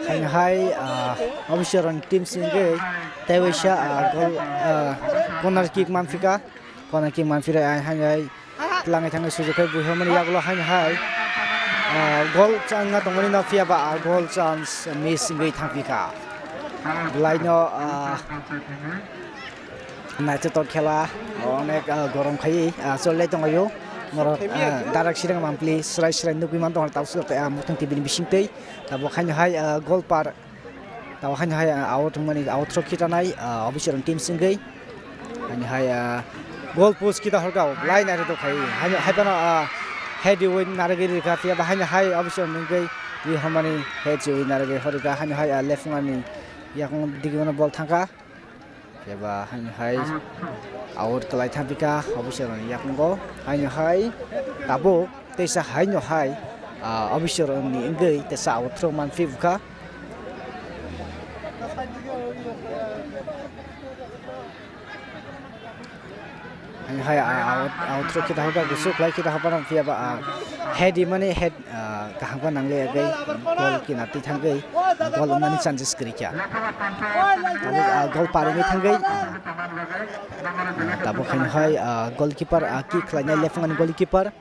Haini hai, ah, Obisharan team singwi tei waisa, ah, goal, ah, corner kick manphika. Corner kick manphire, ai, hai, hai, tlangwi thangwi sujuk khai buihormani yagulo haino hai, ah, goal changna tongmani no phiya ba, ah, goal chance miss wngwi thangphi kha. Belai no, ah, naithotok khela, onek, ah, gorom khai, ah, cholai tonglaio. Norok, ah, darak sirang mampli, srai srai nugwi man tongo, tabuk swk tei, ah, muthung T V ni bisingtwi. Tabuk haino hai, ah, goal par. Tabo haino hai, ah, out wngmani, out throw khitanai, ah, Obisharan team singwi. Haino hai, ah, goal post khita horkha, line are to khai. Haino hai phano, ah, head win narwgwi rikha, phiya ba haino hai Obisharan wngwi ri hormani head win narwgwi horkha. Haino hai, ah, Lefungani yakung digi mano ball thangkha. Phiya ba haino hai out kwlai thangpikha Obisharan yakungo. Haino hai tabuk teisa haino hai Ah, Abhishek ni wngwi tesa out throw manphi bwkha. Hai, ah, out, out throw kita hoba, gusu khlai kita hoba nang phiya ba, ah, head imani head, ah, kaham ka nangle agwi goal kina twi thangwi goal wngnani chances kwrwi kha. Tabuk, ah, goal paringwi thangwi, ah, tabuk hai, ah, goalkeeper, ah, kick khlainai lephungani goalkeeper.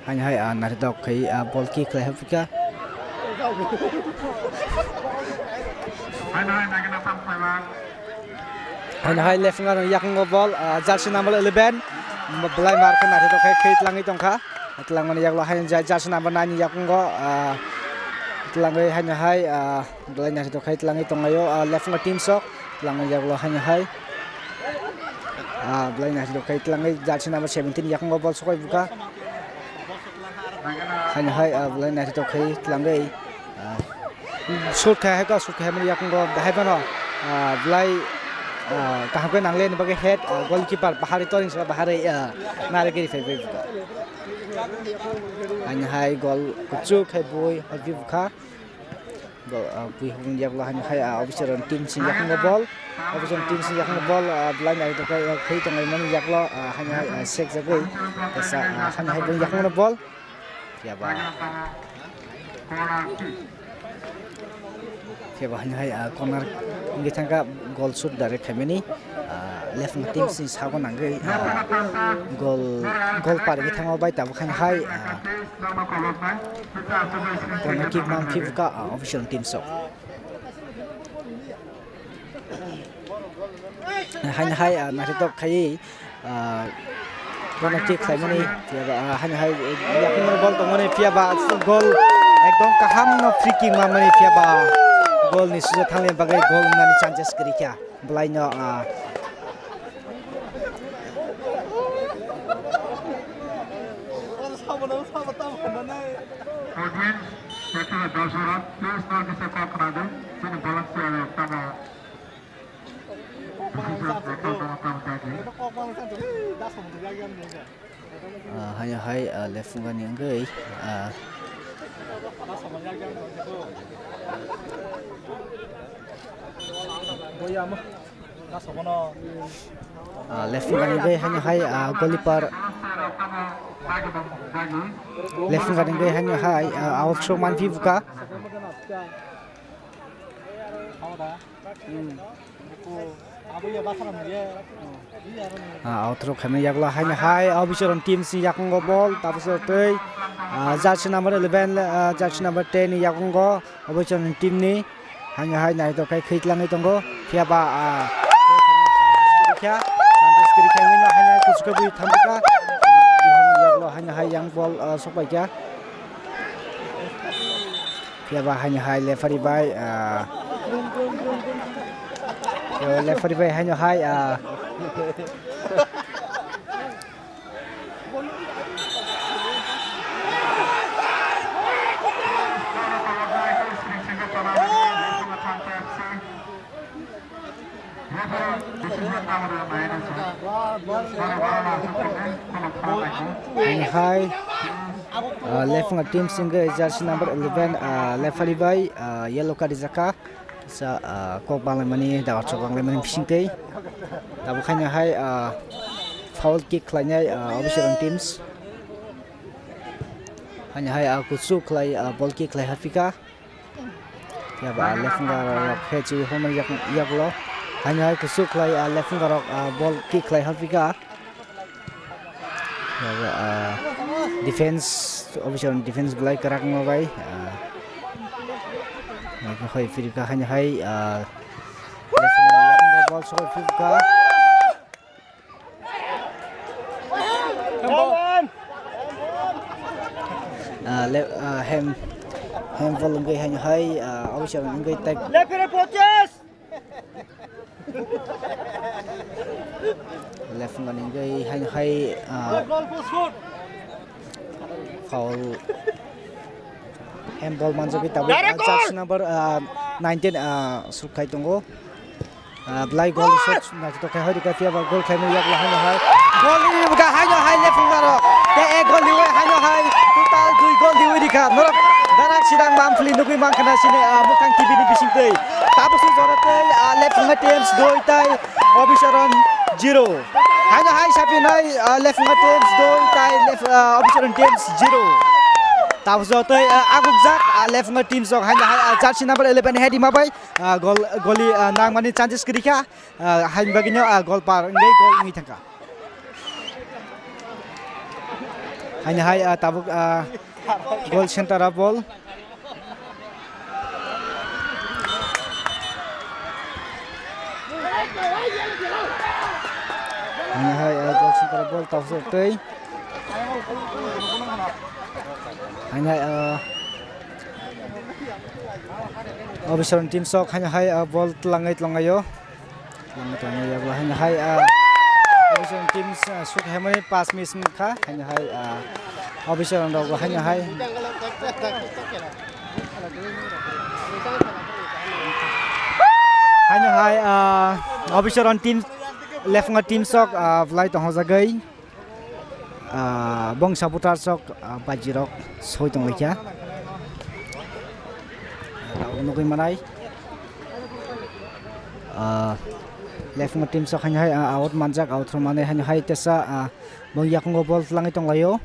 Haino hai, ah, naithok khai, ah, ball kick khlai hapikha. Haino hai lephungo yakungo ball, ah, jersey number eleven. Belai markhe naithok khai khei tlangwi tongkha. Tlangmani yaklo haino jersey number nine ni yakungo, ah, tlangwi haino hai, ah, Belai naithok khai tlangwi tonglaio, ah, lephungo team sok, tlangwi yaklo haino hai. Ah, belai naithok khai tlangwi jersey number seventeen yakungo ball sokoi bwkha. Haino hai, ah, belai naithok khai tlangwi, ah, shoot khai hai ka, shoot khai mani yakungo bahai phano, ah, belai, ah, kaham khe nangle ni bagwi head, ah, goalkeeper bahari toring sala bahari, ah, nari giri phai bwkha. Haino hai goal kuchuk khai bui hoi bwkha. Bo, ah, bui hukung yaklo haino hai, ah, officer on team sing yakungo ball. Officer on team sing yakungo ball, ah, belai naithok khai, ah, khai tonglai mani yaklo, ah, haino hai, ah, sek jagwi. Tesa, ah, haino hai bui yakungo ball. Phiya ba. Phiya ba haino hai, ah, corner wngwi thangkha goal shoot direct khaimani. Ah, left wing team sini sabo nangwi, ah, goal, goal par wngwi thangma bai tabuk haino hai, ah, corner kick man phibwkha, ah, official team sok. Haino hai, ah, naithotok khaiwi, ah, corner kick khlaimani, phiya ba, ah, haino hai, eh, yakungmani ball tongmani, phiya ba goal ekdom kaham no free kick manmani, phiya ba goal ni suja thangni bagwi goal wngnani chances kwrwi kha. Bwlaino, ah, Audience, betul, darshok, please, no kisa kok khna di, chini volunteer rok tamo. Decision betul, tamo, tamo, tamo. Ah, haino hai, ah, left wing ni wngwi, ah, ah, left wing ni wngwi haino hai, ah, goalkeeper. Left wing ni wngwi haino hai, ah, out throw manphi bwkha. Ah, out throw khaimani yaklo haino hai, ah, Obichoroni team sini yakungo ball, tabukhe tei, ah, jersey number eleven, ah, jersey number ten ni yakungo Obichoroni team ni, haino hai naithotok khai khei tlangwi tongo, phiya ba, ah, kha, chances kwrwi kha, haino kuchuk bui thamkha, yaklo haino hai yang ball, ah, sokpaikha. Phiya ba haino hai referee bai, ah, referee bai haino hai, ah, Haino hai, ah, left wing team singwi jersey number eleven, ah, referee bai, ah, yellow card rijak kha. Sa, ah, kok banglaimani, dagar chok banglaimani bisingtwi. Tabuk haino hai, ah, foul kick khlainai, ah, Obichoroni teams. Haino hai, ah, kuchuk khlai, ah, ball kick khlai hapikha. Phiya ba left wing rok khe chwi hwnwi yak-, yaklo. Haino hai kuchuk khlai, ah, left wing rok, ah, ball kick khlai hapikha. Phiya ba, ah, defense, Obichoroni defense belai kwrak wngma bai, ah, hoi phirikha haino hai, ah, left wing rok yakung ball sokoi phirikha. Ah, le-, ah, hem, hem ball wngwi haino hai, ah, Obichoroni wngwi tei left wing ni wngwi haino hai, ah, foul. Handball manjagwi tabuk, ah, jersey number, ah, nineteen, ah, suk khai tongo. Ah, belai goal shot naithotok khe hoi rikha, phiya ba goal khlaimani yakla haino hai. Gol ri rwkha haino hai lephungrok. Te ek gol riwi haino hai total dui gol riwi rikha. Norok darak sidang Mamphli nugwi mankha na sini, ah, Muthang T V ni bisingtwi. Tabukso jora tei, ah, lephunga teams dui tai Obicharan zero. Haino hai sapinai, ah, lephunga teams dui tai lef-, ah, Obicharan teams zero. Tabukso tei, ah, agukjak, ah, lephunga teams rok haino hai, ah, jersey number eleven Hedima bai, ah, gol, goli, ah, nangmani chances kwrwikha. Ah, haini bagwino, ah, gol par wngwi gol wngwi thangkha. Haini hai, ah, tabuk, ah, gol center o ball. Haini hai, ah, gol center o ball tabuk tei. Haini hai, ah, Obicharan team sok haini hai, ah, ball twlangwi twlangwi o. Yang tongwi yago haino hai, ah, Obicharan teams, ah, shoot hemani pass miss wngkha haino hai, ah, Obicharan rok haino hai. Haino hai, ah, Obicharan team, lephunga team sok, ah, belai tongthokjagwi. Ah, bong supporter sok, ah, baji rok soi tonglaikha. Ah, tabuk nugwi manai. Ah, lephungo team sok haino hai, ah, out manjak, out rw manwi haino hai tesa, ah, bong yakungo ball twlangwi tonglaio.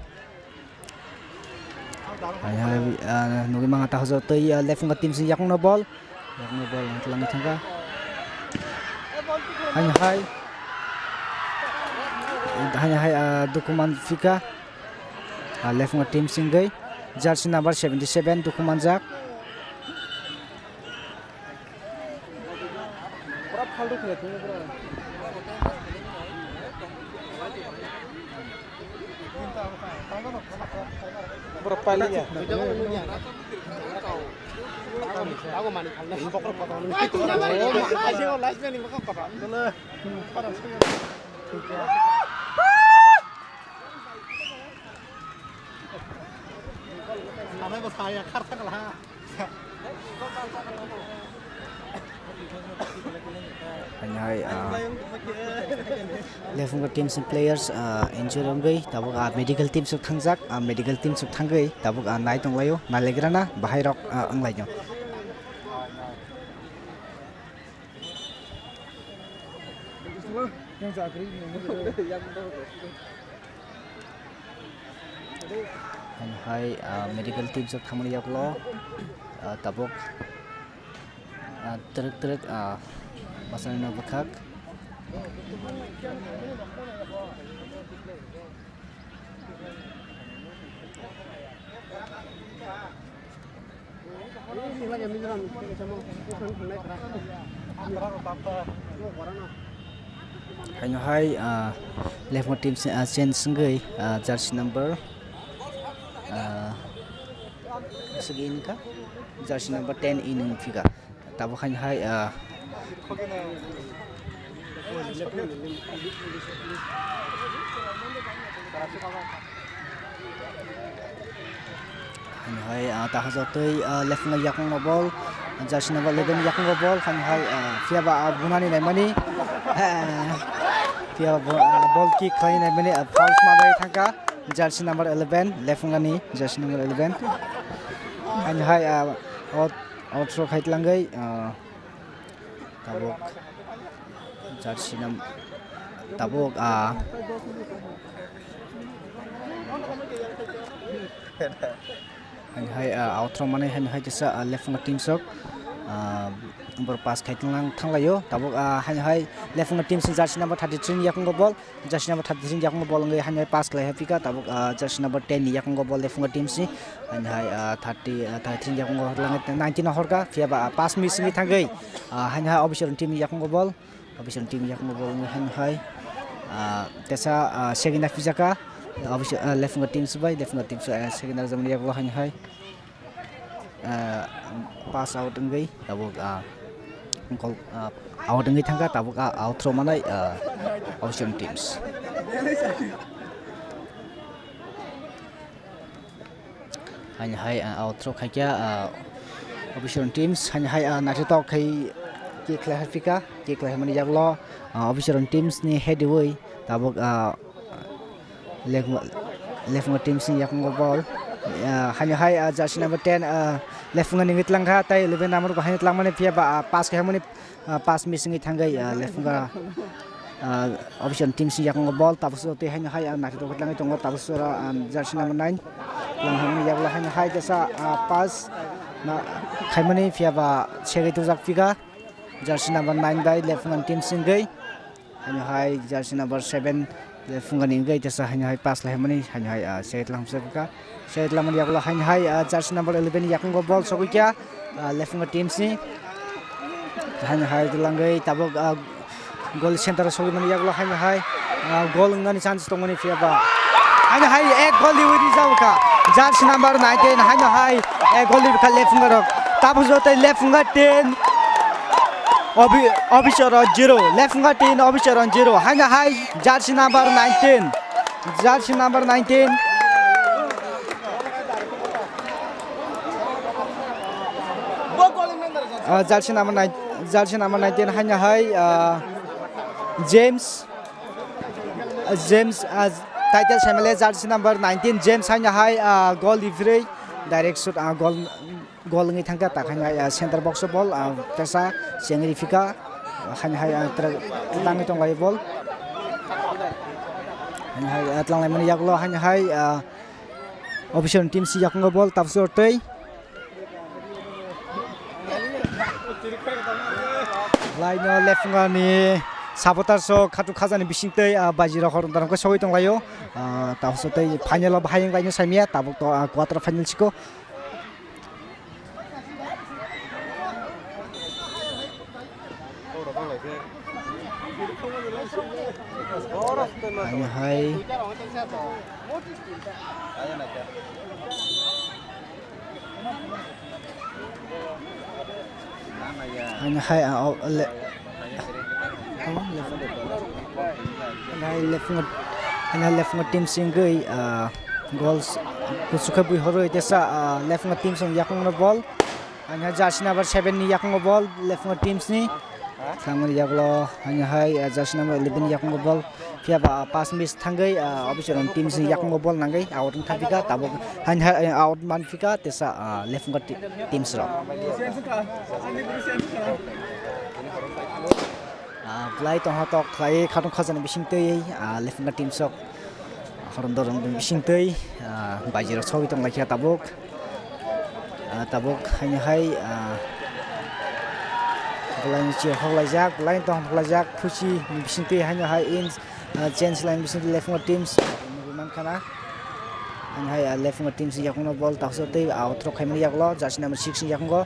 Hai hai, ah, nugwi mangkha ta hojak tei, ah, lephungo team sini yakungno ball. Yakungno ball twlangwi thangkha. Haino hai. Haino hai, ah, dukhu manphika. Ah, lephungo team singwi. Jersey number seventy seven dukhu manjak. Borok pailiya. Haino hai, ah, lephungo team sini players, ah, injury wngwi tabuk, ah, medical team sok thangjak, ah, medical team sok thangwi tabuk, ah, nai tonglaio, nailagrana bahai rok, ah, wnglaino. Haino hai, ah, medical team sok thangmani yagulo, ah, tabuk, ah, twrwk twrwk, ah, bwskanino bwkhak. Haino hai, ah, lephungo team se-, ah, change wngwi, ah, jersey number, ah, aswk in kha, jersey number ten in wng phika. Tabuk haino hai, ah, Haino hai, ah, ta hajak tei, ah, lephungo yakungno ball, jersey number eleven yakungno ball, haino hai, ah, phiyaba, ah, bunani naimani, ah, phiyaba bo-, ah, ball kick khlai naimani, ah, foul manwi thangkha, jersey number eleven, lephungani jersey number eleven. Haino hai, ah, out, out throw khai tlangwi, ah, Tabuk jersey nam-, tabuk, ah, haino hai, ah, out throw manwi haino hai kisa, ah, lephungo team sok, ah, bor pass khai tonglang thanglaio. Tabuk, ah, haino hai lephungo team si jersey number thirty three ni yakungo ball. Jersey number thirty three ni yakungo ball wngwi haino pass khlai phika, tabuk, ah, jersey number ten ni yakungo ball lephungo team si. Haino hai, ah, thirty, ah, thirty three ni yakungo horlangwi nineteen no horkha, phiyaba, ah, pass miss wngwi thangwi, ah, haino hai Obicharan team ni yakungo ball, Obicharan team ni yakungo ball wngwi haino hai, ah, tesa, ah, second half phijakha, Obicha-, ah, lephungo team si bai, lephungo team si, ah, second half jamani yakungo haino hai. Ah, pass out wngwi tabuk, ah, goal, ah, out wngwi thangkha tabuk, ah, out throw manai, ah, Obicharan teams. Haino hai, ah, out throw khaikha, ah, Obicharan teams, haino hai, ah, naithotok khai kick khlai phika, kick khlai mani yagulo, ah, Obicharan teams ni head riwi tabuk, ah, Lefung-, Lefunga team sini yakungo ball. Ah, haino hai, ah, jersey number ten, ah, Lefunga ni wngwi tlangkha, tei eleven number bo haino tlangmani phiya ba, ah, pass khe hamani, ah, pass missing wngwi thangwi, ah, Lefunga, ah, opposition team sini yakungo ball. Tabuk so tei haino hai, ah, naithotok khe tlangwi tongo, tabuk so, ah, jersey number nine. Tlanghamani yagulo haino hai jesa, ah, pass na khaimani phiya ba segwi tujak phika. Jersey number nine bai Lefunga team singwi. Haino hai jersey number seven Lefunga ni wngwi tesa haino hai pass laimani haino hai, ah, side lam se ka. Side lam yagulo haino hai, ah, jersey number eleven yakungo ball sogwi kya, ah, Lefunga team si. Haino hai langwi tabuk, ah, goal center sogwi mani yagulo haino hai, ah, goal wngnani chance tongmani phiya ba. Haino hai ek goal di wiri jabka. Jersey number nineteen haino hai ek goal di ka Lefunga rok. Tabuk jotei Lefunga ten. Obi-, Obisoro zero, Lefunga tin, Obisoro zero. Haino hai jersey number nineteen. Jersey number nineteen. Ah, jersey number nine, jersey number nineteen haino hai, ah, James. Ah, James, ah, title semele jersey number nineteen James haino hai, ah, goal di free. Direct shoot, ah, goal. Goal wngwi thangkha, ta khaina, ah, center box o ball, ah, tesa chengri phika, ah, haino hai, ah, tra-, tlangwi tonglaio ball. Haino hai, ah, tlanglaimani yagulo haino hai, ah, opposition team si yakungo ball, tabuk tei. Laino Lefunga ni supporters rok khatuk khajani bising tei, ah, baji rok horong torong khe sogwi tonglaio. Ah, tabuk tei final o bahai wnglaino saimanya, tabuk to, ah, quarter final siko. Haino hai. Haino hai, ah, oh, le-, oh, Lefunga. Haino hai Lefunga, haino hai Lefunga team singwi, ah, goals kuchuk khe bui horwi tesa, ah, Lefunga team song yakungno ball. Haino hai jersey number seven ni yakungo ball, Lefunga teams ni. Thangmani yagulo, haino hai, ah, jersey number eleven ni yakungo ball. Phiya ba, ah, pass miss thangwi, ah, opposition teams ni yakungo ball nangwi out wngkha phika, tabuk haino hai, ah, out man phika, tesa, ah, Lefunga ti-, teams rok. Ah, belai tongha tok khlai khatung khajani bising twi, ah, Lefunga teams rok. Horom dorong bising twi, ah, baijirok sogwi tonglaikha tabuk. Ah, tabuk haino hai, ah, belai ni chair hoklaijak, belai ni tong hoklaijak, phuchi ni bising twi haino hai in, ah, change line bising twi Lefunga teams nugwi mankha na. Haino hai, ah, Lefunga teams yakungno ball taksa tei out rok khaimani yagulo, jersey number six ni yakungo,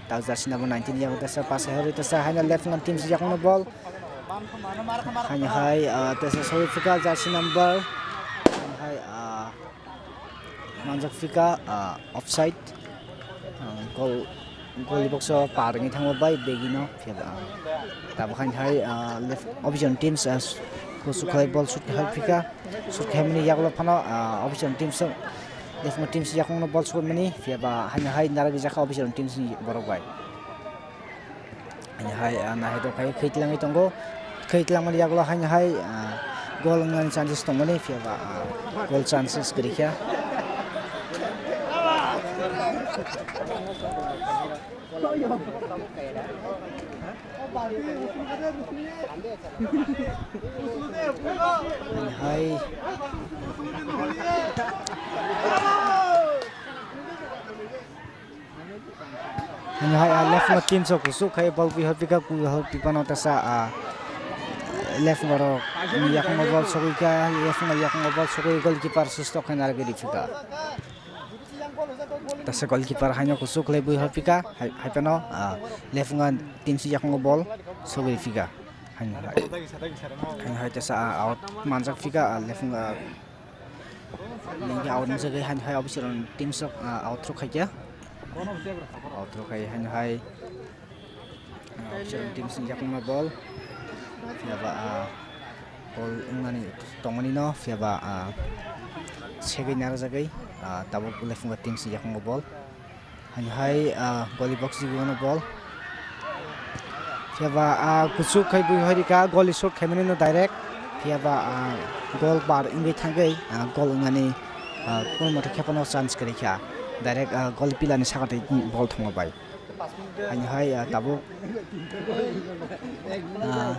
tak jersey number nineteen yago tesa pass hai rwi tesa haino Lefunga teams yakungno ball. Haino hai, ah, tesa sogwi phika jersey number. Haino hai, ah, manjak phika, ah, offside. Ah, goal, goal box o par wngwi thango bai begino. Phiya ba, ah, tabuk haino hai, ah, left opposition teams, ah, kuchuk khlai ball shoot khai phika. Shoot khaimani yagulo phano, ah, opposition teams o, Lefunga teams yakungno ball shoot mani. Phiya ba haino hai narwk rijak kha opposition teams ni borok bai. Haino hai, ah, naithok khai khwi tlangwi tongo. Khwi tlangmani yagulo haino hai, ah, goal wngnani chances tongmani, phiya ba, ah, goal chances kwrwi kha. Haino hai. Haino hai, ah, Lefunga teams o kuchuk khai ball bui hor phika, bui hor phipano tesa, ah, Lefunga rok ni yakungo ball sogwi kha, Lefunga yakungo ball sogwi goalkeeper sustok khe narwgwi rw phika. Tesa goalkeeper haino kuchuk khlai bui hor phika, hai, hai phano, ah, Lefunga teams yakungo ball sogwi rw phika. Haino hai, haino hai tesa, ah, out manjak phika, ah, Lefunga. Nini out ni jagwi haino hai opposition teams rok, ah, out rok khaikha. Out rok khai haino hai, ah, opposition teams ni yakungma ball. Phiya ba, ah, ball wngnani tongmani no, phiya ba, ah, segwi narwk jagwi, ah, tabuk Lefunga teams ni yakungo ball. Haino hai, ah, goalie box ni uano ball. Phiya ba, ah, kuchuk khai bui hoi rika, goalie shot khaimani no direct. Phiya ba, ah, goal bar wngwi thangwi, ah, goal wngnani, ah, kunu mothe khepano chance kwrwi kha. Direct, ah, goal pillar ni saka twi ball thangma bai. Haino hai, ah, tabuk, ah,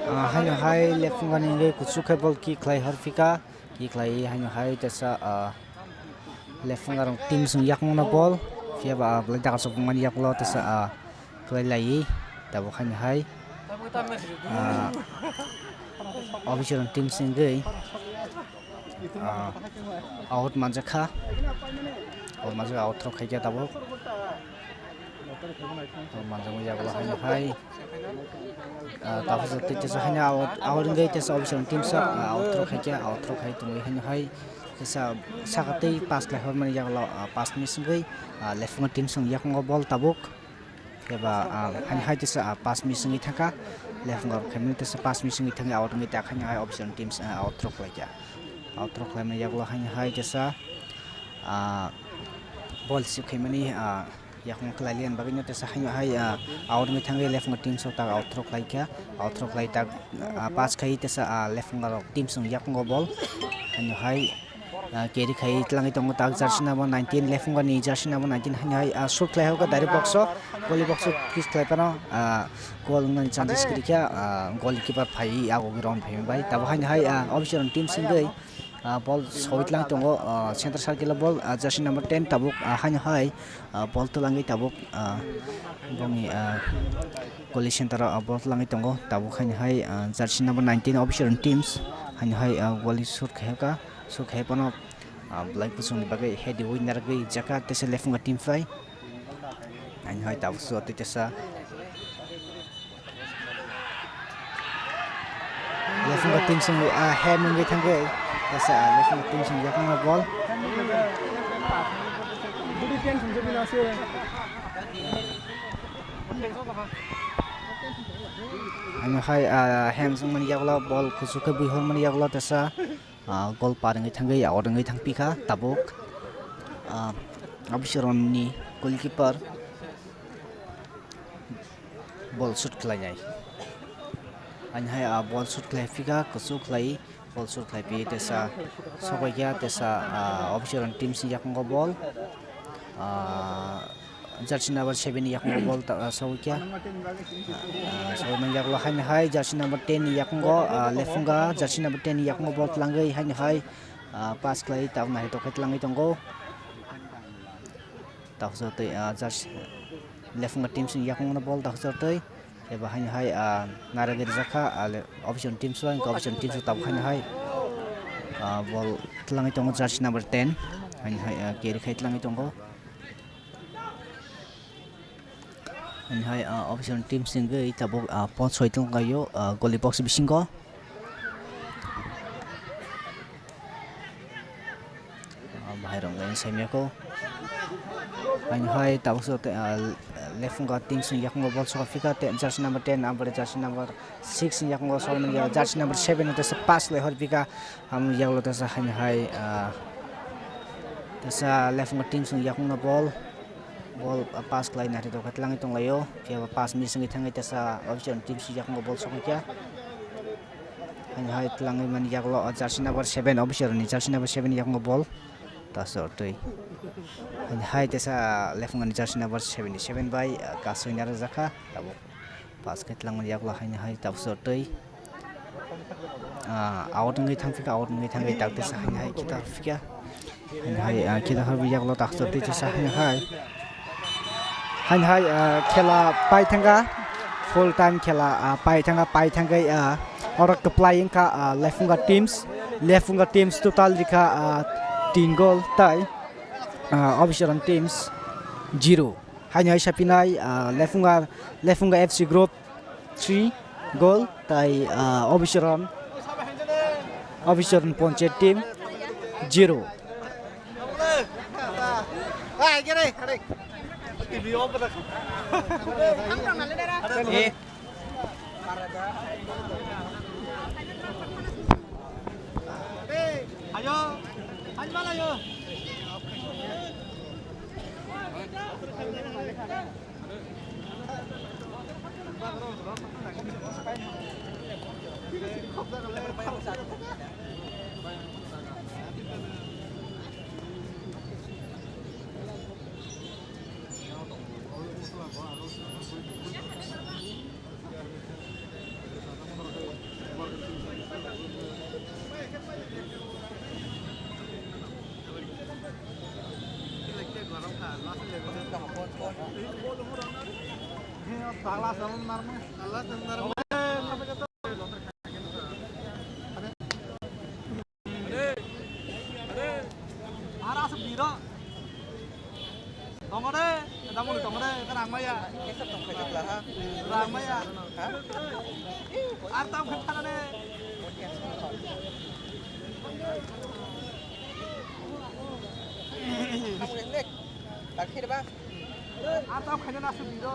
Ah, haino hai lephungani hwnkhe kuchuk khe ball kick khlai horphika, kick khlai haino hai tesa, ah, lephunga rok team chwng yakungno ball, phiya ba, ah, belai dakarchok mani yakulo tesa, ah, kwlai lai tabuk haino hai, ah, official team chwngwi, ah, out manjakha, out manjakha, out thok khaikha tabuk. Manjakma yagulo haino hai, ah, tabuk tei tesa haino out, out wngwi tesa official team sa, ah, out thok khaikha, out thok khai tongwi haino hai tesa saka tei pass khlai hormani yagulo, ah, pass miss wngwi, ah, lephungo team chwng yakungo ball tabuk. Eba, ah, haino hai tesa, ah, pass miss wngwi thangkha, lephungo khaimani tesa pass miss wngwi thangwi out wngwi tak haino hai official team sa, ah, out thok khlaikha, out thok khlaimani yagulo haino hai tesa, ah, ball receive khaimani, ah, yakung khlai lian bagwi no tesa haino hai, ah, out wngwi thangwi lephungo team sok tak out thok khlaikha, out thok khlai tak, ah, pass khai tesa, ah, lephungo rok team chwng yakungo ball haino hai, ah, carry khai tlangwi tongo tak jersey number nineteen lephungani jersey number nineteen haino hai, ah, shoot khlai hokha direct box o, goalie box o kiss khlai phano, ah, goal wngnani chances kwrwi kha, ah, goalkeeper phai agugwi round phaimani bai tabuk haino hai, ah, official team chwngwi, ah, ball soi tlang tongo, ah, center circle o ball, ah, jersey number ten tabuk, ah, haino hai, ah, ball twlangwi tabuk, ah, bongni, ah, goalie center o, ah, ball twlangwi tongo tabuk haino hai, ah, jersey number nineteen official teams haino hai, ah, goalie shoot khaikha, shoot khai phano, ah, belai kuchukni bagwi head winner gwi jaka tesa lephungo team phai. Haino hai tabuk so tei tesa. Lephungo team chwng, ah, hem wngwi thangwi tesa, ah, lephungo team chwng yakungno ball. Haino hai, ah, hem wngmani yagulo ball kuchuk khe bui hormani yagulo tesa. Ah, goal par wngwi thangwi, out wngwi thangpikha tabuk. Ah, official ni goalkeeper ball shoot khlainai. Haino hai, ah, ball shoot khlaiphikha, kuchuk khlai ball shoot khlaipi tesa sokoikha tesa, ah, official ni team si yakungo ball. Ah, jersey number seven ni yakungo ball ta-, ah, sogwi kha. Ah, sogwi man yagulo haino hai jersey number ten ni yakungo, ah, lephunga jersey number ten ni yakungo ball twlangwi haino hai, ah, pass khlai tabuk naithotok khe twlangwi tongo. Tabuk tei, ah, jersey lephunga team chwng yakungo ball tabuk tei eba haino hai, ah, naragwi rijak kha, ah, le-, official team chwng, official team chwng tabuk haino hai, ah, ball twlangwi tongo jersey number ten haino hai, ah, carry khai twlangwi tongo. Haino hai, ah, official team chwngwi tabuk, ah, post soi tonglaio, ah, goalie box bisingo. Ah, bahai rok nai saimya ko. Haino hai tabuk so tei, ah, lephunga team chwng yakungo ball soka phika tei jersey number ten, aboni jersey number six ni yakungo solmani yago jersey number seven no tesa pass lai hor phika. Amo yagulo tesa haino hai, ah, tesa lephungo team chwng yakungno ball, ball, ah, pass khlai naithotok khe twlangwi tonglaio. Phiya ba pass miss wngwi thangwi tesa official team chwng yakungo ball sokha kha. Haino hai twlangwi mani yagulo, ah, jersey number seven official ni jersey number seven yakungo ball. Tasa twi. Haino hai tesa lephungani jersey number seventy seven bai, ah, kasui narwk jakha tabuk. Pass khe twlangmani yagulo haino hai tabuk so twi. Ah, out wngwi thangphika, out wngwi thangwi tak tesa haino hai kita phika. Haino hai, ah, kita harbi yagulo tak so twi tesa haino hai. Haino hai, ah, khela pai thangkha, full time khela, ah, pai thangkha, pai thangwi, ah, oro kwplai wngkha, ah, Lephunga teams, Lephunga teams total rikha, ah, tin goal tai, ah, Obisharan teams zero. Haino hai sapinai, ah, Lefunga, Lefunga F C group three goal tai, ah, Obisharan, Obisharan Panchayat team zero. Ara asuk biro. Tongo de, damoni tongo de, kan rang maya. Rang maya. Ar tam khan thana de. Ar tam khan na asuk biro.